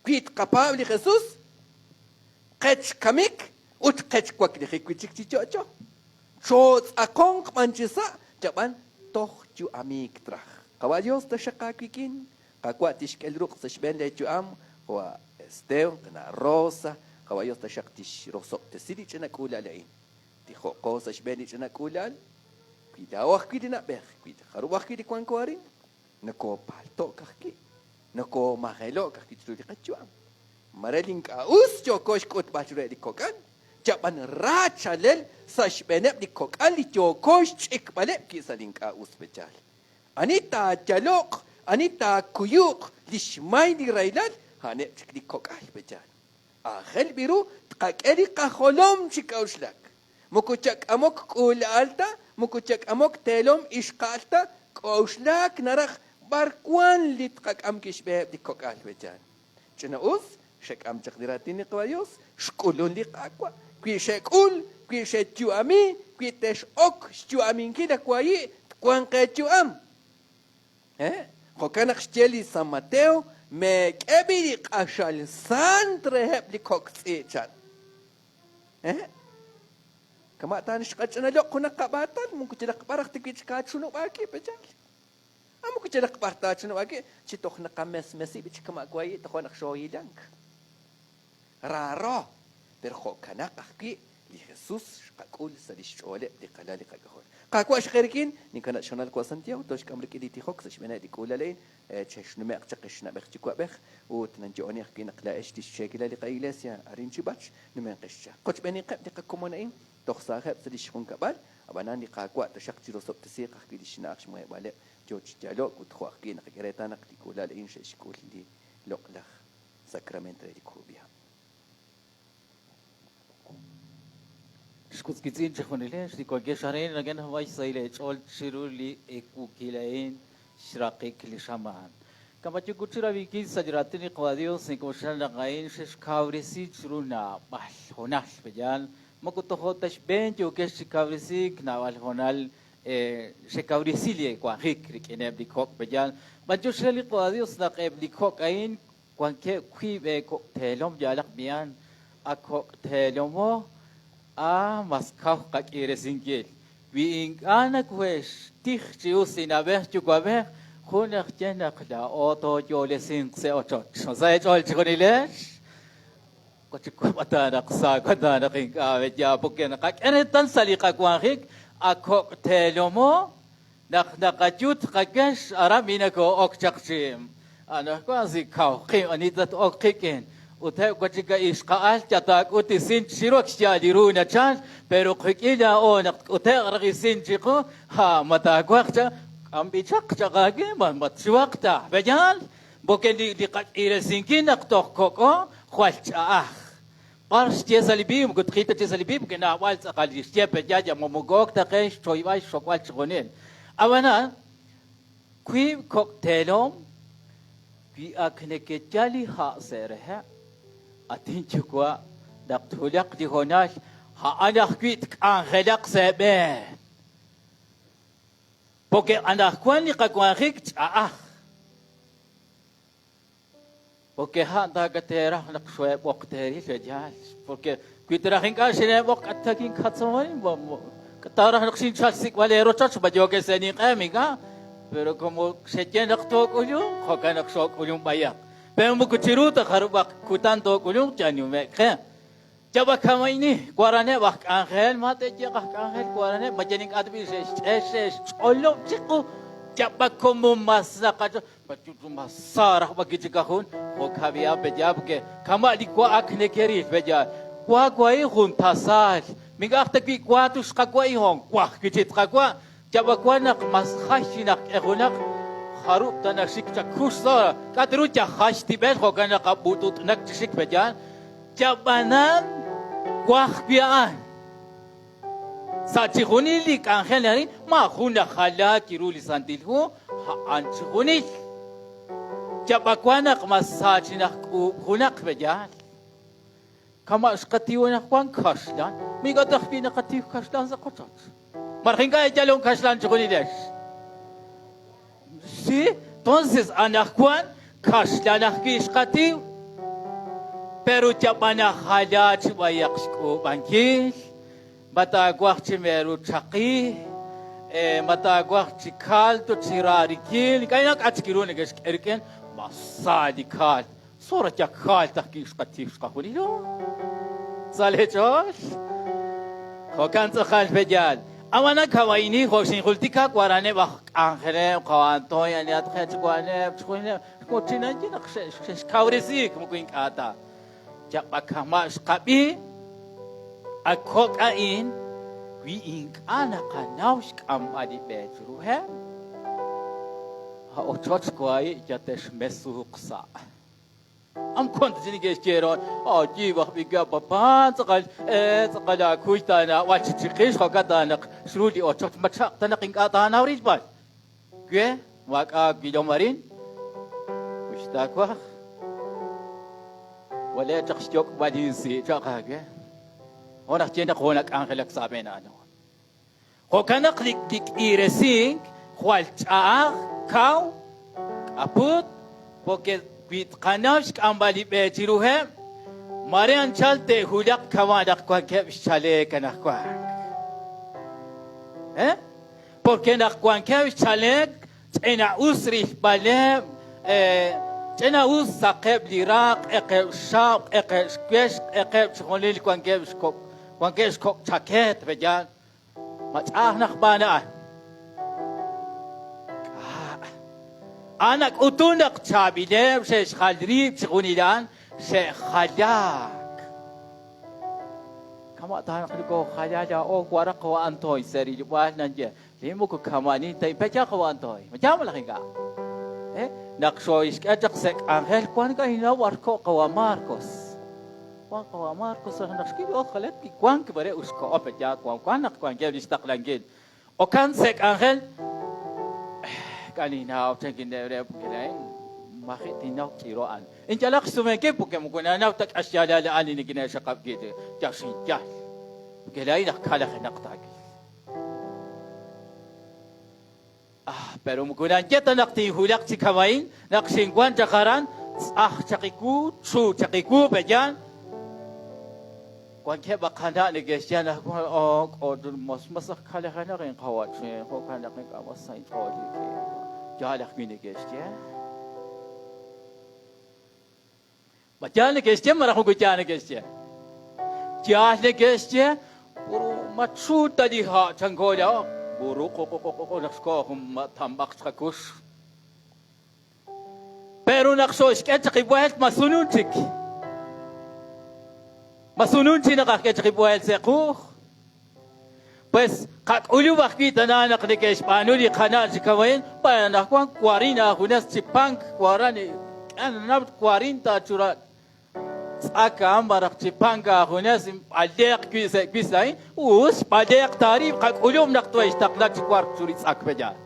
Wi tqapaab' li Jesus, qech kamik ut qech waklijik wi' chik chi yo'yo. Chootz'aqonq b'an chi sa', yab'an toj yu'amiik traj. Qawa' Yos taxaq aawik'in, Qaawa' tixk'e li ruq' sa' xb'een lee yu'am, jo' a Esteban, qana' Rosa, Qawa' Yos taxaq tixrosob'tesi li ch'ina k'uula'al a'in. Tijo'qo sa' xb'een li ch'ina k'uula'al, wi laa'o ajwi' li na'b'ej, wi jarub' ajwi' li wanko arin, nokopalto'k ajwi', nokomajelo'k ajwi' chiru li qayu'am. Mare li ink'a' us yooko xk'utb'al chiruheb' li kok'al, yab'an ra chalel sa' xb'eeneb' li kok'al li yooko xch'ikb'aleb' wi' sa' li ink'a' us pe'yaal. Ani taayaloq, ani taakuyuq li xmay li rahilal, a'aneb' chik li kok'al, pe'yaal? Aajel b'i ru tqak'e li qajolom chi k'a'uxlak. Moko chak'amok k'uula'al ta, moko chak'amok teelom ixqa'al ta, k'a'uxlaak naraj b'ar wank li tqak'am kixb'eheb' li kok'al, pe'yaal? Ch'ina'us, xek'am chaq li raatin li qaYos, xk'ulun li Qaawa'. Wi xek'ul, wi xeyu'ami, wi tex'ok xyu'aminkil a wahi', twanq eeyu'am. Jo'kan naq xye li San Mateo, Meek'e b'i' li q'axal sant reheb' li kok' tz'i' chan. Kama' ta xqach'inaloq' junaq qab'aatal, moko yalaq b'ar aj ta wi' chik aachunub' aawib', pe'yaal? A moko yalaq b'ar ta chunub'aakib' chi toj naqamesmesi b'i chi kama' wahi' tojo' naq xoohilank. Raaro, pero jo'kanaq ajwi' li Jesus xqak'ul sa' lix ch'ooleb' li qalal li qak'ajol. Qaawa' xqe rik'in, ninkanab' xhoonal wa' Santiago, tooxk'am rik'in li tijok sa' xb'eeneb' li k'uula'al a'in, chexnume'q chaq ex na'b'ej yuwa'b'ej, ut nanyo'oni ajwi' naq laa'ex lix cheekelal li qa'iglesia arin chi b'ach, numenqex chaq. Qochb'eeninqeb' li qakomon a'in, toj saajeb' sa' lix junkab'al, Ab'anan li Qaawa' taxaq chirosob'tesiiq ajwi' li xna'aj xmuheb'aaleb' yo chi yalo'k ut jo' ajwi' naqak'e reetal naq li k'uula'al a'in xe'xk'ul li loq'laj sakrament re li kub'iha'. Xwutz'kitz'in chejunilex li wankex arin nakenajb'ay xsahil eech'ool chiru li ewukil a'in xraqik li xamaan. Kama' yooko chi rab'inkil sa' li raatin li Qawa' Dios, nink'oxla naq a'in xexkawresi chiru naab'al hoonal, pe'yaal? Moko tojo' ta xb'een yookex chi kawresiik naab'al hoonal xekawresi li eewanjik rik'ineb' li kok' pe'yaal. B'antiox re li Qawa' Dios naq eb' li kok' a'in wankeb' wiib' eekok' teelom yaalaq b'ihan a kok' teelomo a mas kaw qak'iiresinkil. Wi ink'a' nawe'xtij chi us li na'b'ej yuwa'b'ej, jun aj ye naq laa'o tooyo'lesinq sa' ochoch. Sa' eech'ool chejunilex? Wachikub'ataanaq sa wataanaq ink'a' be'yaab' porque naqak'e reetal sa' li qawanjik a kok' teelomo naq naqayut qakex aran b'i nakoo'ok chaq chi anaqwan si kaw qib' ani tat-ok qik'in. Ut eb' wachik a ixqa'al yataak'ut isin chiru ak xyaal li ru nachal, pero qik'in laa'o naq tk'ute'q raj isin chiqu, ha ma taawaj cha, k'amb'ichaq chaq aawe, ma matxuwaq ta. Pe'yaal? Porque li li qak'iiresinkil naq toj kok'o jwal ch'a'aj. B'ar xye sa' li Biblia, moko tqil ta chi sa' li Biblia, porque naab'al tz'aqal li xye pe'yaal yal momokook ta qe xchoyb'al xxokb'al chixjunil. Ab'anan, wiib' kok' teelom Wi ak nekeyal li ha' sa' reheb', at inyuwa', naq twulaq li hoonal, a'an ajwi' tk'anjelaq sa' eeb'een. Porque anaqwan li qawanjik ch'a'aj. Porque ha' taakateeraj naq xoeb'oq teeril yaal. Porque wi taraj ink'a' xineeb'oq k'attakin katzomarin, taaraj naq xinchal xsik'b'al eerochoch, ma yookex sa' ninq'em ink'a'. Pero como xeye naq took'ulunq, jo'kan naq xook'ulunk b'ayaq. Pero moko chiru ta jarub'aq kutan took'ulunq chanume'k qe. Yab'a kama'ini, waraneb' aj k'anjel, ma te'yeeq aj k'anjel waraneb', ma yal ink'a' tb'i xe'xch'e xe'xch'olob' chiqu, yab'a como mas naqacho, masaraj b'a kichikajun, jo'kab'ia peya, porque kama' li wa'ak nekeril peya, wa wa'i jun tasal, mink'aj ta wi' wa tuxqawa'i hon, waj kichitqawa', yab'a wan naq mas jax chi naq k'e junaq, jarub' ta naxik chakux sa, k'atru yaj jax tib'el, jo'kan naq ab'ut'ut'nak chixik peya, yab'anan waj wi' a'an. Sa' chixjunil li k'anjel a'in, maajun najalaak chiru li Santil Hu, a'an chixjunil. Yab'a wan naq mas saachinaq k'uub' junaq peyaal. Kama' xqatiw anaqwan kaxlan, mink'a' ta ajwi' naqatiw kaxlan sa' qochoch. Maraj ink'a' eeyalom kaxlan chixjunilex. Sí, entonces anaqwan kaxlan ajwi' xqatiw. Pero yab'a najala chi b'ayaq xk'uub'ankil, ma taawaj chi meru chaqi, ma taawaj chi kaldo chi raarikil, ink'a' ink'a' chik ru neke'xk'e rik'in, mas sa li kaal. Sora yakal ajwi' xqatiw xqajunilo. Sa' leech'ool. Jo'kan tz'aqal pe'yaal. Ab'anan kama'ini jo' xinjultika waraneb' aj k'anjeleb' qawa' Antonio anihatqeb' chwaneb' chixjunileb' xwochinanki naq xe'xkawresiik moko ink'a' ta. Yab'a kama' xqab'i ak jo'ka'in wi ink'a' naqanaw xk'amb'al li b'e chiruheb', a ochoch wahi' yate'xmesuuq sa'. Am kont chi neke'xye ro, yiib' aj b'i wa' papá, tz'aqal tz'aqal aakuy taanaab'al chi chiqix, jo'kan ta naq xru li ochoch ma chaq' ta naq ink'a' taanaw rilb'al. We, maak'a' wilom arin, wi xtaawaj, wale' chaq xyok'b'al insi' chaq aawe. Jo' naq ye naq jo' nak'anjelak sa' aab'een a'an. Jo'kan naq li kik'iiresink jwal ch'a'aj, kaw, k'aput, porque wi tqanaw xk'amb'al li b'e chiruheb', mare anchal te'wulaq kama' naq wankeb' xchaleek anaqwan. Eh? Porque naq wankeb' xchaleek, ch'ina'us rilb'aleb', ch'ina'us saqeb' li raq', q'eqeb' xxaab', q'eqeb' xwex, q'eqeb' chixjunil wankeb' xkok' wankeb' xkok' chakeet, pe'yaal. Ma ch'a'aj naq b'aan a'an. K'a'. A'an nak'utun naq chaab'ileb' xe'xjal rib' chixjunil a'an, xe'jalaak. Kama' ta naq nokojala laa'o waraq qawa' Antoy sa' rilb'al naye, li moko kama'anin ta pe'yaal qawa' Antoy, ma yaal malaj ink'a'? Eh, naq xoo'ixk'e chaq sa' k'anjel wank k'aynaw b'ar ko' qawa' Marcos. Wank qawa' Marcos raj naq xkil oj jalet kiwank bare uxko'o pe'yaal wank wank naq wankeb' li xtaqlankil. Okan sa' k'anjel, k'aninaw chankineb' re porque laa'in maji' tinnaw k'iro a'an. Inyalaq xsumenkil porque moko nanaw ta k'a xyaalal a'an li nikine'xaqab' wi' yal xinyal. Porque laa'in aj kalajenaq taakil. Ah, pero moko nanye ta naq tinwulaq chi kama'in, naq xinwan chaq aran, tz'aj chaq iwu, chu chaq iwu, pe'yaal. Wankeb' qana' neke'xye naq oh, k'o mas mas aj kalajenaq inqawa'chin, jo'kan naq ink'a' mas sa' inch'ool rik'in. Yaal ajwi' neke'xye. Ma yaal neke'xye malaj moko yaal neke'xye? Yaal neke'xye, puro machuta li ha' chanko laa'o. Puro q'uq'uq'uq'u naq xkoho jun tamb'aq xqakux. Pero naq xooxk'e chaq li vuelt, ma sunun chik. Ma sunun chi naqajk'e chaq ib'uhel sa' quuj? Pues qak'ulub' ajwi' tana naq neke'xb'aanu li qana' chi kama'in, b'an anaqwan warin aajunes chi pank waran k'anab cuarenta chura tz'ak a'an maraj chi pank aajunes b'aleq wi' sa' wis a'in, us b'aleq taarib' qak'ulub' naq twe'xtaqla chi wark churi tz'ak pe'yaal.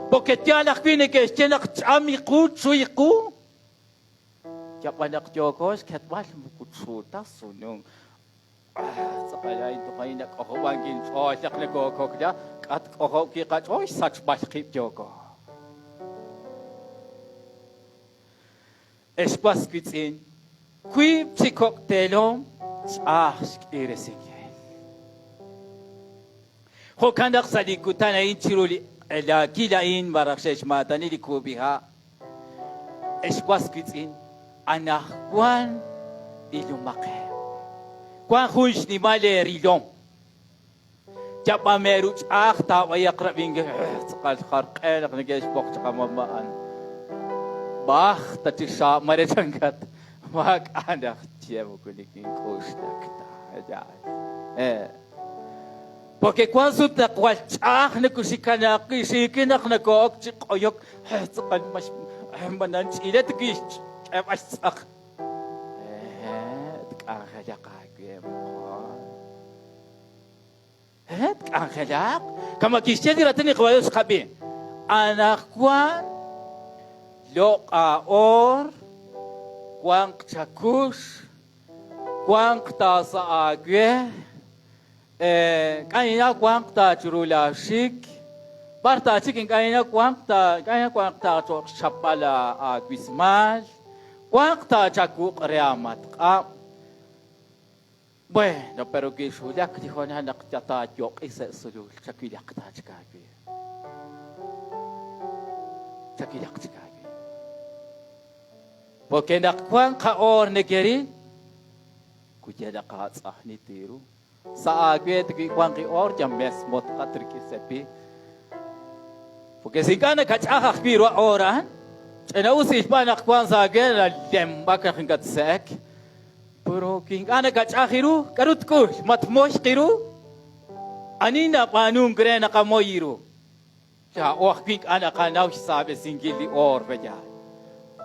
Porque yaal ajwi' neke'xye naq ch'am iqu chuy qu. Yab'an naq yooko xketb'al moko chu ta sununk. Tz'aqal a'in toj a'in nak'ojob'ank inch'ool naq nokookokla, k'a' tk'ojob' wi' qach'ool xsachb'al qib' yooko. Ex was wiitz'in, wiib' chi kok' teelom ch'a'aj xk'iiresinkil. Jo'kan naq sa' li kutan a'in chiru li q'elaakil a'in malaj xe'xmaatani li kub'iha', Ex was wiitz'in, anajwan ilomaqeb'. Wan jun xnimal eerilom. Yab'am eeru ch'a'aj taab'ayaq rab'inkil tz'aqal jar q'e naq neke'xb'oq chaq amama'an. B'aj ta chi xaamare chankat, maak'a' naq ye moko nikink'oxlak ta. Yaal. Eh. Porque wank sut naq jwal ch'a'aj nokoxikanaaq wi' xiikil naq noko'ok chi q'oyok, tz'aqal ma nanch'ilet wi' xk'eeb'al xtz'aq. Tk'anjelaq aawe moqon. Tk'anjelaq. Kama kixye li raatin li Qawa' Dios xqab'i. Anaqwan loq' aa'oor, wanq chakux, wanq ta sa' aawe, K'a'ina wanq ta chiru laaxik? B'ar taachik ink'a'ina wanq ta, k'a'ina wanq ta cho'q xchapb'al aawismal? Wanq ta chawuq' re aamatq'ab'? Bueno, pero kixwulak li hoonal naq taayoq'i sa' sulul, chawilaq ta chik aawib'. Chawilaq chik aawib'. Porque naq wanq qa'oor nekeril, Wi yalaq aatz'ajni tiru, sa' aawe wi wanq li oor, yal mesmotqat rik'in sepi. Porque si ink'a' nakach'aj ajwi' ru oor a'an, ch'ina'us xb'aan naq wank sa' aawe nalemb'ak naq inkatse'ek. Pero wi ink'a' nakach'aj ru, k'aru tk'ul? Ma tmoxq ru? Ani nab'aanunk re naq amoy ru? Laa'o ajwi' ink'a' naqanaw xsaab'esinkil li oor, pe'yaal?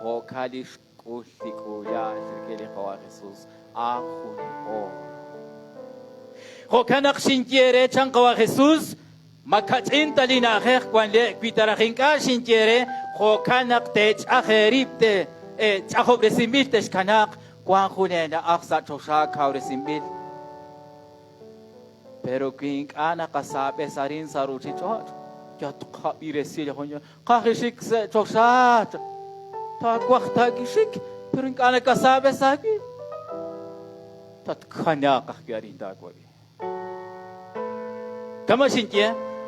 Jo'kan li K'ul li k'uula'al rik'in li Qawa' Jesus, a'an jun oor. Jo'kan naq xinye eere, chan Qawa' Jesus, ma kach'in ta li na'ajej wan le' wi ta raj ink'a' xinye eere, jo'kan naq teech'aj eerib' te ch'ajob'resinb'il texkanaaq, wan jun eena'aj sa' choxa kawresinb'il. Pero wi ink'a' naqasaab'es arin sa' ruuchich'och', yal tqab'iresi li jun Qajixik sa' choxa, taawaj taak'ixik, pero ink'a' nakasaab'es aawib'. Tatkanaaq ajwi' arin taawab'i. Kama' xinye,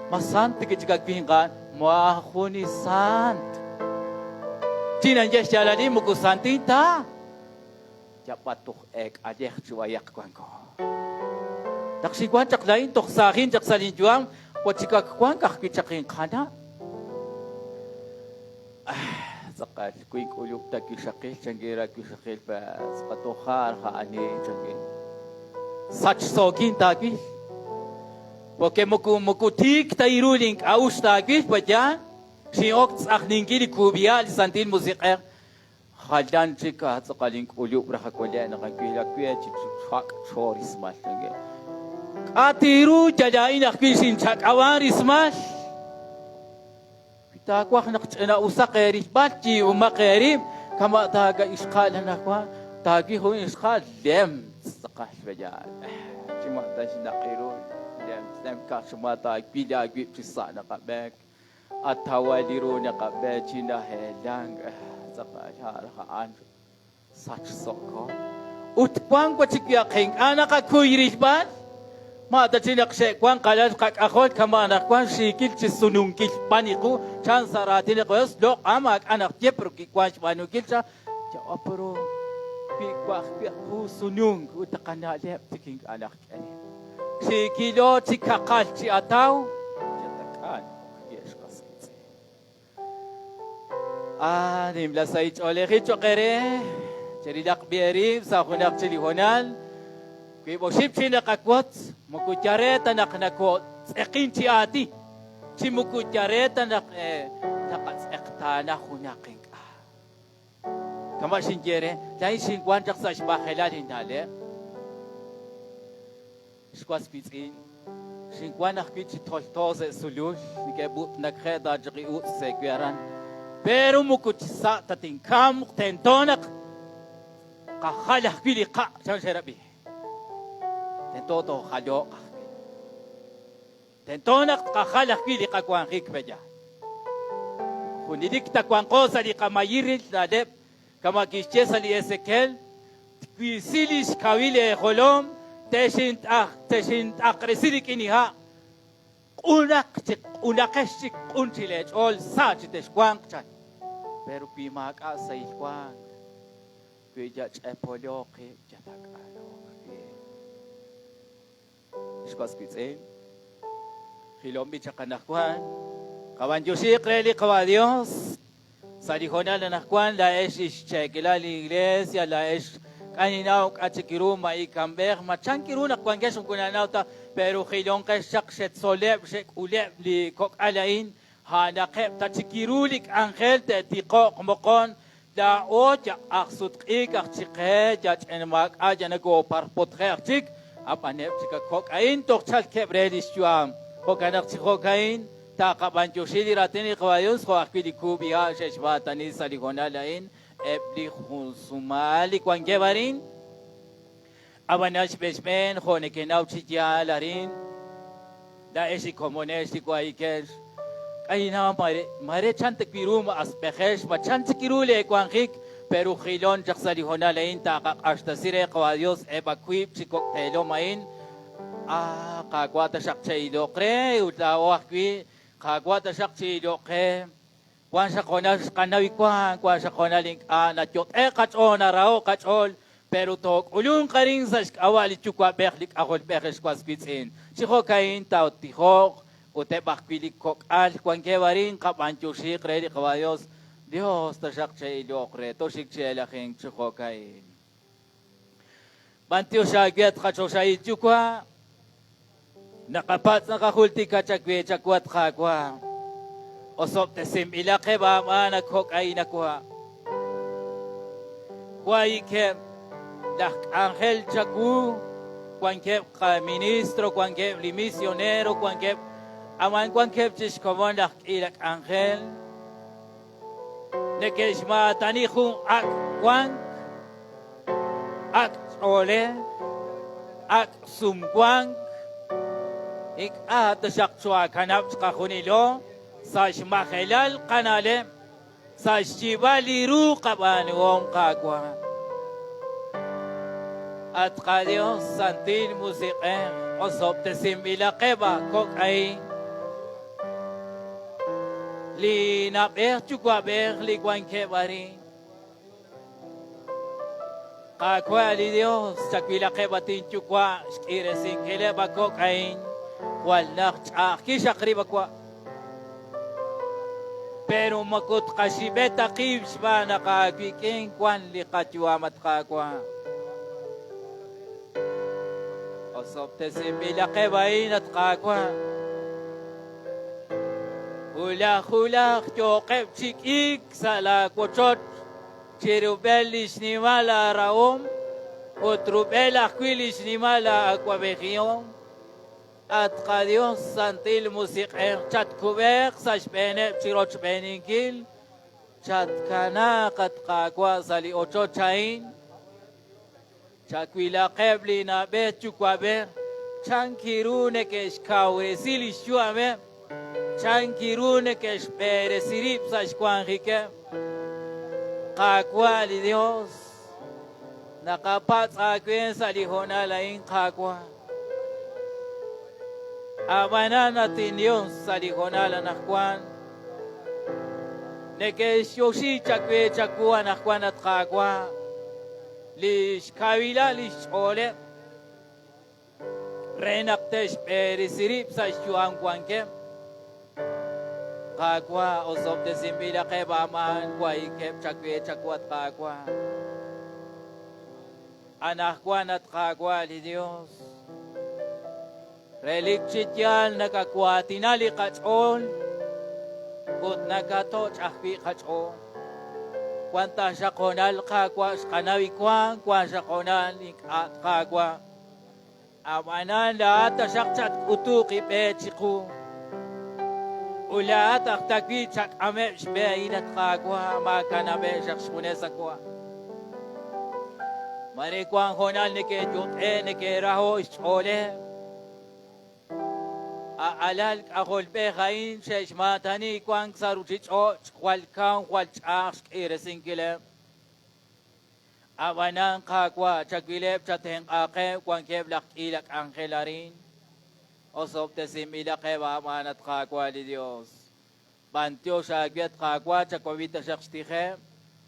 ma sant chik awinq a'an? Maajun li sant. Chinanye xyaalalil moko santin ta. Yab'a toj eek'alej chi b'ayaq wanko. Naq xinwank chaq laa'in toj saajin chaq sa' linyu'am, wa chik ak wank ajwi' chaq inqana'. Tz'aqal wi k'ulub' ta wixaqil, chankin ra wixaqil, tz'aqal toj jaar ja'ani, chankin. Sachsookin taawil. Porque moko moko tiik ta iru link'a'uxl taawil, payaal, xin'ok tz'ajninkil li kub'iha' li Santil Musiq'ej. Jalan chik tz'aqal ink'ulub' raj awale' naq awil awe chi chak' cho rismal chanke. K'a' tiru yal laa'in ajwi' xinchak'ab'an rismal. Wi taawaj naq ch'ina'usaq eerilb'al, yiib'omaq eerib' kama' taaga ixqa'al anaqwan, taawil jun ixqa'al lem tz'aqal pe'yaal. Chi ma ta xnaq' ru lem lem ka'aj chi ma taawil aawib' chi sa' naqab'eek. Atawali ru naqab'e chi naheelank tz'aqal ha' a'an sachsoko. Ut wank wa chik wi ak ink'a' naqakuy rilb'al, ma ta chi naq xe'wank qalal qak'ajol kama' anaqwan xiikil chi sununkil b'an iqu chan sa' raatin li Dios loq' a maak'a' naq ye pero kiwank xb'aanunkil cha yawa pero wi waj wi' qu sununk ut qana'leb' tik ink'a' naqk'e xiikilo chi kaqal chi ataw yatak'an Ah, nimla sahil ch'oolejil cho'q eere. Cherilaq b'i eerib' sa' junaq chik li hoonal. Wiib' oxib' chik naqawotz, moko yal re ta naq nakootz'eqin chi aatin, chi moko yal re ta naq naqatz'eqtaana junaq ink'a'. Kama' xinye eere, laa'in xinwank chaq sa' xmajelal inna'leb'. Xwas wiitz'in, xinwank ajwi' chi tolto sa' sulul, neke'b'ut'nakje' ta chaq li utz' sa' we aran. Pero moko chi sa' ta tinkamq, tento naq qajal ajwi' li qa' chan xerab'i. Tento toojalo'q ajwi'. Tento naq tqajal ajwi' li qawanjik pe'yaal. Junelik tawanqo sa' li qamayiril na'leb' kama' kixye sa' li Ezequiel, Twisi li xkawil eejolom, texint'aqresi rik'in li ha', q'unaq chik, q'unaqex chik, q'un chi leech'ool, sa chi texwanq, chan. Pero wi maak'a' sahil wank, wi yach'epolooq qib', yatak'aloq qib'. Ex was wiitz'in, jilonb'il chaq anaqwan, qab'anyoxiiq re li Qawa' Dios sa' li hoonal anaqwan laa'ex lix cheekelal li Iglesia, laa'ex k'a ninnaw k'a chik ru ma ikanb'ej, ma chan kiru naq wankex moko nannaw ta, pero jilonqex chaq xetzoleb', xek'uleb' li kok'al a'in, a'anaqeb' ta chik ru li k'anjel te'tiqo'q moqon Laa'o yaq' aj sutq'iik aj chik qe, yach'en maak'a' ya nakooparpotje' aj chik, ab'an eb' chik a kok' a'in toj chalkeb' re li xyu'am. Jo'kan naq chi jo'ka'in taaqab'anyoxi li raatin li Qaawa' Yos jo' ajwi' li kub'iha' xe'xb'aatani sa' li hoonal a'in eb' li junsumal li wankeb' arin. Ab'anan xb'een xb'een jo' nekenaw chi yaal arin, laa'ex li komonex li wahikex, k'aynaq mare chan ta wi' ru ma asb'ejex, ma chan chik ru leewanjik, pero jilon chaq sa' li hoonal a'in taaqaq'axtasi re Qawa' Dios eb' a wiib' chi kok' teelom a'in. Ah, Qaawa' taxaq che'iloq re ut laa'o ajwi', Qaawa' taxaq chi'iloq qe. Wank xaq hoonal xqanaw li wank, wank xaq hoonal ink'a' nayot'e'k qach'ool, naraho'k qach'ool, pero took'ulunq arin sa' xk'ab'a' li Yuwa'b'ej, li K'ajolb'ej, ex was wiitz'in. Chi jo'ka'in tootijoq ut eb' ajwi' li kok'al wankeb' arin qab'anyoxiiq re li Qawa' Dios, Dios taxaq che'iloq re, toxik chi elajink chi jo'ka'in. B'antiox aawe at qaChoxahil Yuwa', naqapatz' naqajultika chawe chawu at Qaawa'. Osob'tesinb'ilaqeb' aab'aan ak jo'k'a'in awa'. Waayikeb' laj k'anjel chawu, wankeb' qaministro, wankeb' li misionero, wankeb' aman wankeb' chi xkomon laj k'iila k'anjel. Neke'xmaatani jun ak' wank, ak' ch'oolej, ak' sumwank. Ink'a' taxaq choo'akanab' chiqajunilo sa' xmajelal qana'leb', sa' xyib'al li ru qab'aanuhom, Qaawa'. At qaDios, Santil Musiq'ej, osob'tesinb'ilaqeb' a kok' a'in. Li na'b'ej yuwa'b'ej li wankeb' arin. Qaawa' li Dios, chawilaqeb' at inyuwa' xk'iresinkileb' a kok' a'in, jwal naq ch'a'ajkil xaq rib' awa'. Pero moko tqaxib'e ta qib' xb'aan naq aawik'in wan li qayu'am, at Qaawa'. Osob'tesinb'ilaqeb' a'in, at Qaawa'. Wulaj wulaj yooqeb' chi k'iik sa' laawochoch chi rub'el li xnimal aarahom ut rub'el ajwi' li xnimal aawa'b'ejihom. At qaYos, Santil Musiq'ej, chatkub'eeq sa' xb'eeneb' chi rochb'eeninkil, chatkanaaq, at Qaawa', sa' li ochoch a'in. Chawilaqeb' li na'b'ej yuwa'b'ej chan ru neke'xkawresi li xyu'ameb', chan ru neke'xb'eresi rib' sa' xwanjikeb'. Qaawa' li Dios, naqapatz' aawe sa' li hoonal a'in, Qaawa'. A'b'anan, at inDios, sa' li hoonal anaqwan, neke'xyoxi chawe chawu anaqwan, at Qaawa', li xkawilal li xch'ooleb' re naq te'xb'eresi rib' sa' xyu'am wankeb'. Qaawa', osob'tesinb'ilaqeb' aab'aan wahikeb' chawe chawu, at Qaawa'. Anaqwan, at Qaawa' li Dios, relik chi yaal nakawaatina li qach'ool ut nakatoch' ajwi' qach'ool. Wan ta xaqonal Qaawa' xqanaw wank, wan xaqonal ink'a' Qaawa'. Ab'anan laa'at taxaq chatk'utuq ib'e chiqu. Ut laa'at aj tawi' chak'ameb' xb'e a'in, at Qaawa', maakanab'eb' xaq xjunes awa'. Mare wank hoonal neke'yot'e, neke'raho' xch'ooleb'. A'alal k'ajolb'ej a'in xe'xmaatani wank sa' ruuchich'och' jwal kaw jwal ch'a'aj xk'iiresinkileb'. Ab'anan, Qaawa', chawileb' chatenq'aaqeb' wankeb' laj k'iila k'anjel arin. Osob'tesinb'ilaqeb' aab'aan, at Qaawa' li Yos. B'anyox aawe, at Qaawa', chawab'i taxaq xtijeb',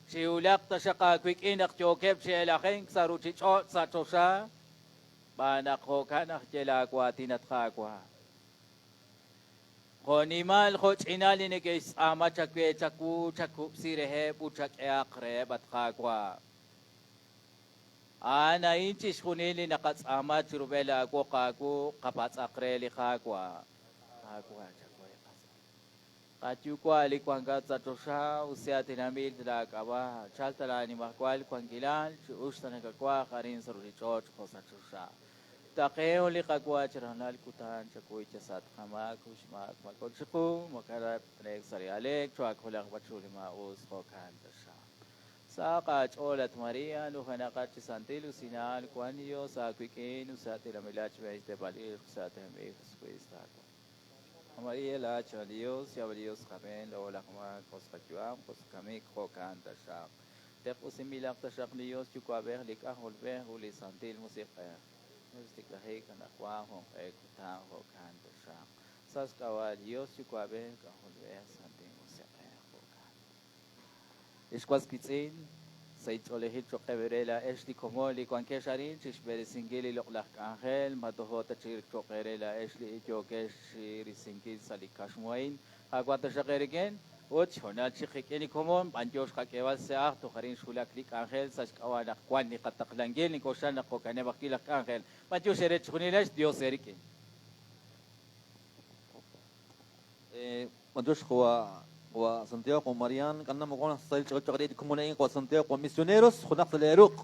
chiwulaq taxaq aawik'in naq yookeb' chi elajink sa' ruuchich'och' sa' choxa, xb'aan naq jo'kan aj ye laawaatin, at Qaawa'. Jo'nimal jo'ch'inal li neke'xtz'aama chawe chawu, chakub'si reheb' ut chak'ehaq reheb', at Qaawa'. A'an a'in chixjunil li naqatz'aama chirub'el aawoq aawu, qapatz'aq re li Qaawa'. Qaawa', chawe qasa'. Qayuwa' li wankat sa' choxa, usiatinamil laak'ab'a', chalk ta laanimajwal wankilal, chi'uxq ta nakawaj arin sa' ruuchich'och' jo' sa' choxa. Taqeho li Qaawa' chi rajlal kutan, chakuy chasa' tqamaak ut xmaak makol chiqu, makarab' t'ane'k sa' li aleek, cho'akolaq b'achu li maa'us, jo'kan taxaq. Sahaq aach'ool, at María, nujenaqat chi santil usilal, wank li Yos aawik'in ut sa' tilamilal xb'een xteepal ixq, sa' tenamit Jesukriist Qaawa'. María, laa'at xb'aan li Yos, yaab'a li Yos qab'een, laa'o laj maak, jo' sa' qayu'am, jo' sa' kamik, jo'kan taxaq. Teq'usinb'ilaq taxaq li Yos Yuwa'b'ej, li K'ajolb'ej ut li Santil Musiq'ej. Xtiklajik anaqwan junq'e kutan jo'kan taxaq. Sa' xk'ab'a' li Yos Yuwa'b'ej, K'ajolb'ej, Santil Musiq'ej, jo'kan. Ex was wiitz'in, sa' inch'oolejil cho'q eere laa'ex li komon li wankex arin chi xb'eresinkil li loq'laj k'anjel, ma tojo' ta chik cho'q eere laa'ex li yookex chi risinkil sa' li kaxmu a'in. Qaawa' taxaq eerik'in ut xhoonal chik qik'in li komon, b'anyox qak'eeb'al sa' ajl toj arin xwulak li k'anjel sa' xk'ab'a' naq wank li qataqlankil, nink'oxla naq jo'kaneb' ajwi' laj k'anjel. B'anyox eere chixjunilex, Dios eerik'in. B'anyox qawa' qawa' Santiago qawa' Marian, k'anam moqon sahil ch'oolej cho'q re li komon a'in qawa' Santiago qawa' Misioneros, junaq sa' lee ruq'.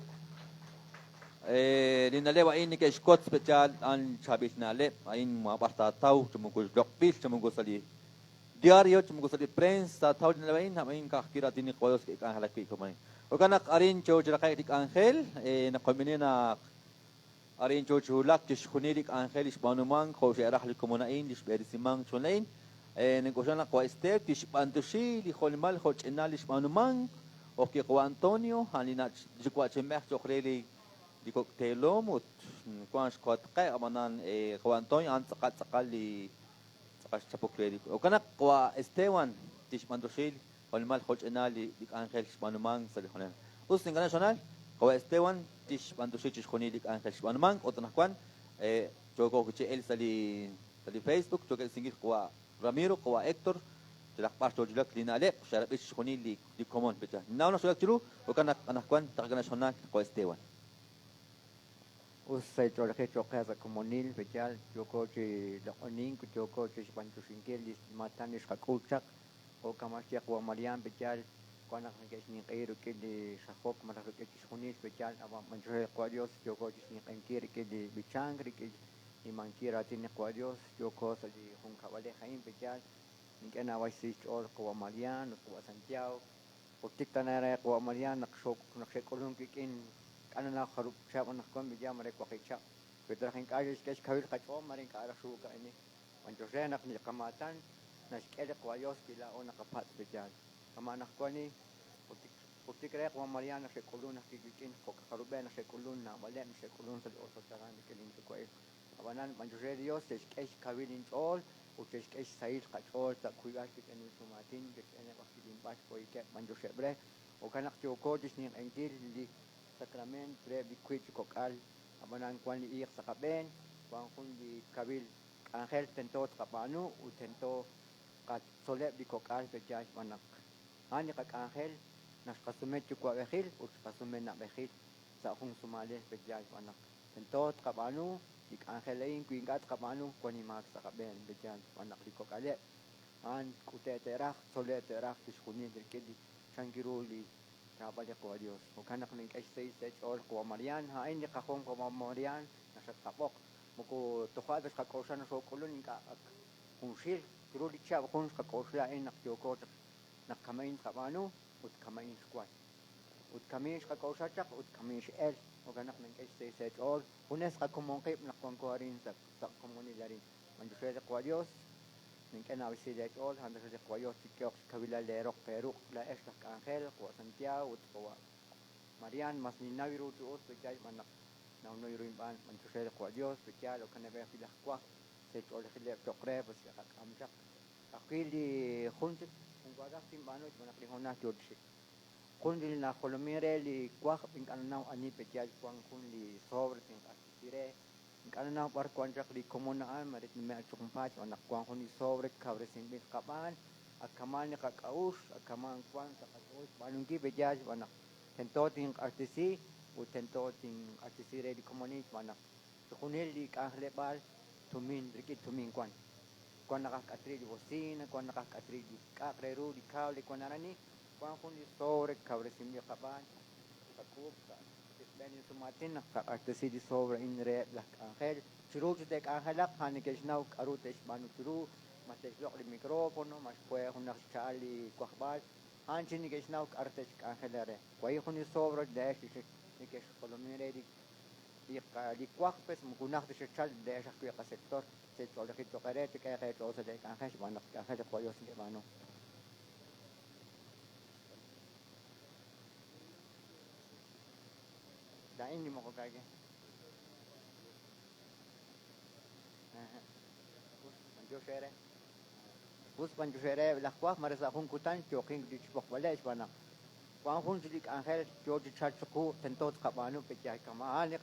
Li na'leb' a'in neke'xwotz pe'yaal a'an chaab'il na'leb' a'in maab'ar taataw chi moko loq'b'il chi moko sa' li diario chi moko sa' li prensa taataw li na'leb' a'in, a'in ka'ajwi' raatin li Qawa' Dios ke'k'anjelak wi' komon a'in. Jo'kan naq arin yoo chi raqe'k li k'anjel, naqoyb'eni naq arin yoo chi wulak chixjunil li k'anjel li xb'aanumank jo' xe'raj li komon a'in li xb'eresimank chixjunil a'in. Nink'oxla naq Qawa' Esther tixb'anyoxi li jo'nimal jo'ch'inal li xb'aanumank, jo' ajwi' Qawa' Antonio, a'an li nach' yuwa'chinb'ej cho'q re li li kok' teelom ut wank xkotqeb', ab'anan Qawa' Antonio a'an tz'aqal tz'aqal li tz'aqal xchapok re li. Jo'kan naq Qawa' Esteban tixb'anyoxi jo'nimal jo'ch'inal li k'anjel xb'aanumank sa' li hoonal. Us ninkana xhoonal, Qawa' Esteban tixb'anyoxi chixjunil li k'anjel xb'aanumank ut anaqwan yooko chi elk sa' li sa' li Facebook, yookeb' risinkil Qawa' Ramiro, Qawa' Héctor, yalaq b'ar choochulak li na'leb', xe'rab'i chixjunil li li komon. Ninnaw naq xwulak chiru, jo'kan naq anaqwan taqak'e xhoonal Qawa' Esteban. Us sa' ch'oolejil cho'q qe sa' komonil, pe'yaal yooko chi loq'onink ut yooko chi xb'anyoxinkil li maatan li xqak'ul chaq, jo' kama' xye qawa' Marian, pe'yaal wan naq neke'xninq'ehi rik'in li xajok malaj rik'in chixjunil, pe'yaal ab'an b'anyoxej li Qawa' Dios yooko chi xninq'ehinkil rik'in li b'ichank, rik'in xnimankil raatin li Qawa' Dios, yooko sa' li junkab'alej a'in, pe'yaal nink'e naab'al xsahil xch'ool qawa' Marian ut qawa' Santiago, ut tik tana re qawa' Marian naq xok naq xe'k'ulunk wik'in k'a' nanaw jarub' chihab' anaqwan pe'yaal mare waqib' chihab', wi ta raj ink'a' xe'xk'e xkawil qach'ool mare ink'a' raj xuwuk a'in. B'anyox re naq li qamaatan naxk'e li Qawa' Dios wi laa'o naqapatz' pe'yaal. Kama' anaqwan ut tik ut tik re qawa' Marian naq xe'k'ulunk ajwi' wik'in jo' jarub'eb' naq xe'k'ulunk naab'aleb' naq xe'k'ulunk sa' li ochoch aran rik'in linyuwa'il. Ab'anan b'anyox re li Dios xe'xk'e xkawil inch'ool ut xe'xk'e xsahil qach'ool sa' kuyb'al rik'in linsumaatin rechb'eeneb' ajwi' linb'al xpohikeb' b'anyoxeb' re. Jo'kan naq yooko chi xninq'ehinkil li sakrament reheb' li wiib' chi kok'al, ab'anan wank li iiq sa' qab'een, wank jun li kawil k'anjel tento tqab'aanu ut tento tqatzoleb' li kok'al pe'yaal xb'aan naq a'an li qak'anjel naq xqasume yuwa'b'ejil ut xqasume na'b'ejil. sa' jun sumalej peyaal xb'aan naq tento tqab'aanu li k'anjel a'in wi ink'a' tqab'aanu wan li maak sa' qab'een peyaal xb'aan naq li kok'aleb' a'an k'ute' te'raj tzole' te'raj chixjunil rik'in li chankiru li xraab'al li Qawa' Dios. Jo'kan naq nink'e xsahil sa' xch'ool Qawa' Marian, a'in li qajom Qawa' Marian naq xatqab'oq moko toja' ta xqak'oxla naq xook'ulun ink'a' ak junxil chiru li chihab' jun xqak'oxla a'in naq yooko chaq naq kama'in tqab'aanu ut kama'in xwan. Ut kama'in xqak'oxla chaq ut kama'in x'el. Jo'kan naq nink'e xsahil sa' xch'ool junes qakomon qib' naq wanko arin sa' komonil arin. B'antiox li Qawa' Dios nink'e naab'al xch'ool a'an li Qawa' Dios chik'ehok xkawilal leeroq eeruq' laa'ex laj k'anjel Qawa' Santiago ut Qawa' Marian mas ninnaw ru chi us peyaal xb'aan naq nawno ru inb'aan b'antiox li Qawa' Dios peyaal jo'kaneb' ajwi' laj waj sa' xch'oolejileb' cho'q re pues xe'qak'am chaq. Ajwi' li jun chik jun wagaj tinb'aanu xb'aan naq li hoonal yoo chi xik. Jun li najolomin re li waj ink'a' nanaw ani peyaal wan jun li sobre tinq'axtesi re ink'a' nanaw b'ar wan chaq li komon a'an mare tnume'q chi junpaat xb'aan naq wan jun li sobre kawresinb'il qab'aan ak kamaan li qak'a'uxl ak kamaan wan sa' qak'a'uxl xb'aanunkil peyaal xb'aan naq tento tinq'axtesi ut tento tinq'axtesi re li komonil xb'aan naq chixjunil li k'anjeleb'aal tumin rik'in tumin wan. Wan naqaj k'atri li bocina, wan naqaj k'atri li k'a'aq re ru li cable wan arani, wan jun li sobre kawresinb'il qab'aan qak'uub' sa' xb'een li sumaatin naq qaq'axtesi li sobre a'in reheb' laj k'anjel chiru chi te'k'anjelaq a'an neke'xnaw k'a'ru te'xb'aanu chiru ma te'xloq' li micrófono ma xpuee junaq xcha'al li wajb'al a'an chi neke'xnaw k'a'ru te'xk'anjela re. Wahi' jun li sobre le'ex neke'xjolomin re li waj pues moko najt ta xechal le'ex ajwi' qasector sa' xch'oolejil cho'q eere chik'ehaq eech'ool sa' leek'anjel xb'aan naq k'anjel li Qawa' Dios neke'b'aanu. Laa'in li moko ka'ke. Us b'antiox eere. Us b'antiox eere laj waj mare sa' jun kutan yooqin li xb'oqb'aleb' xb'aan naq wan jun chi li k'anjel yoo chi chalk chiqu tento tqab'aanu peyaal kama'an li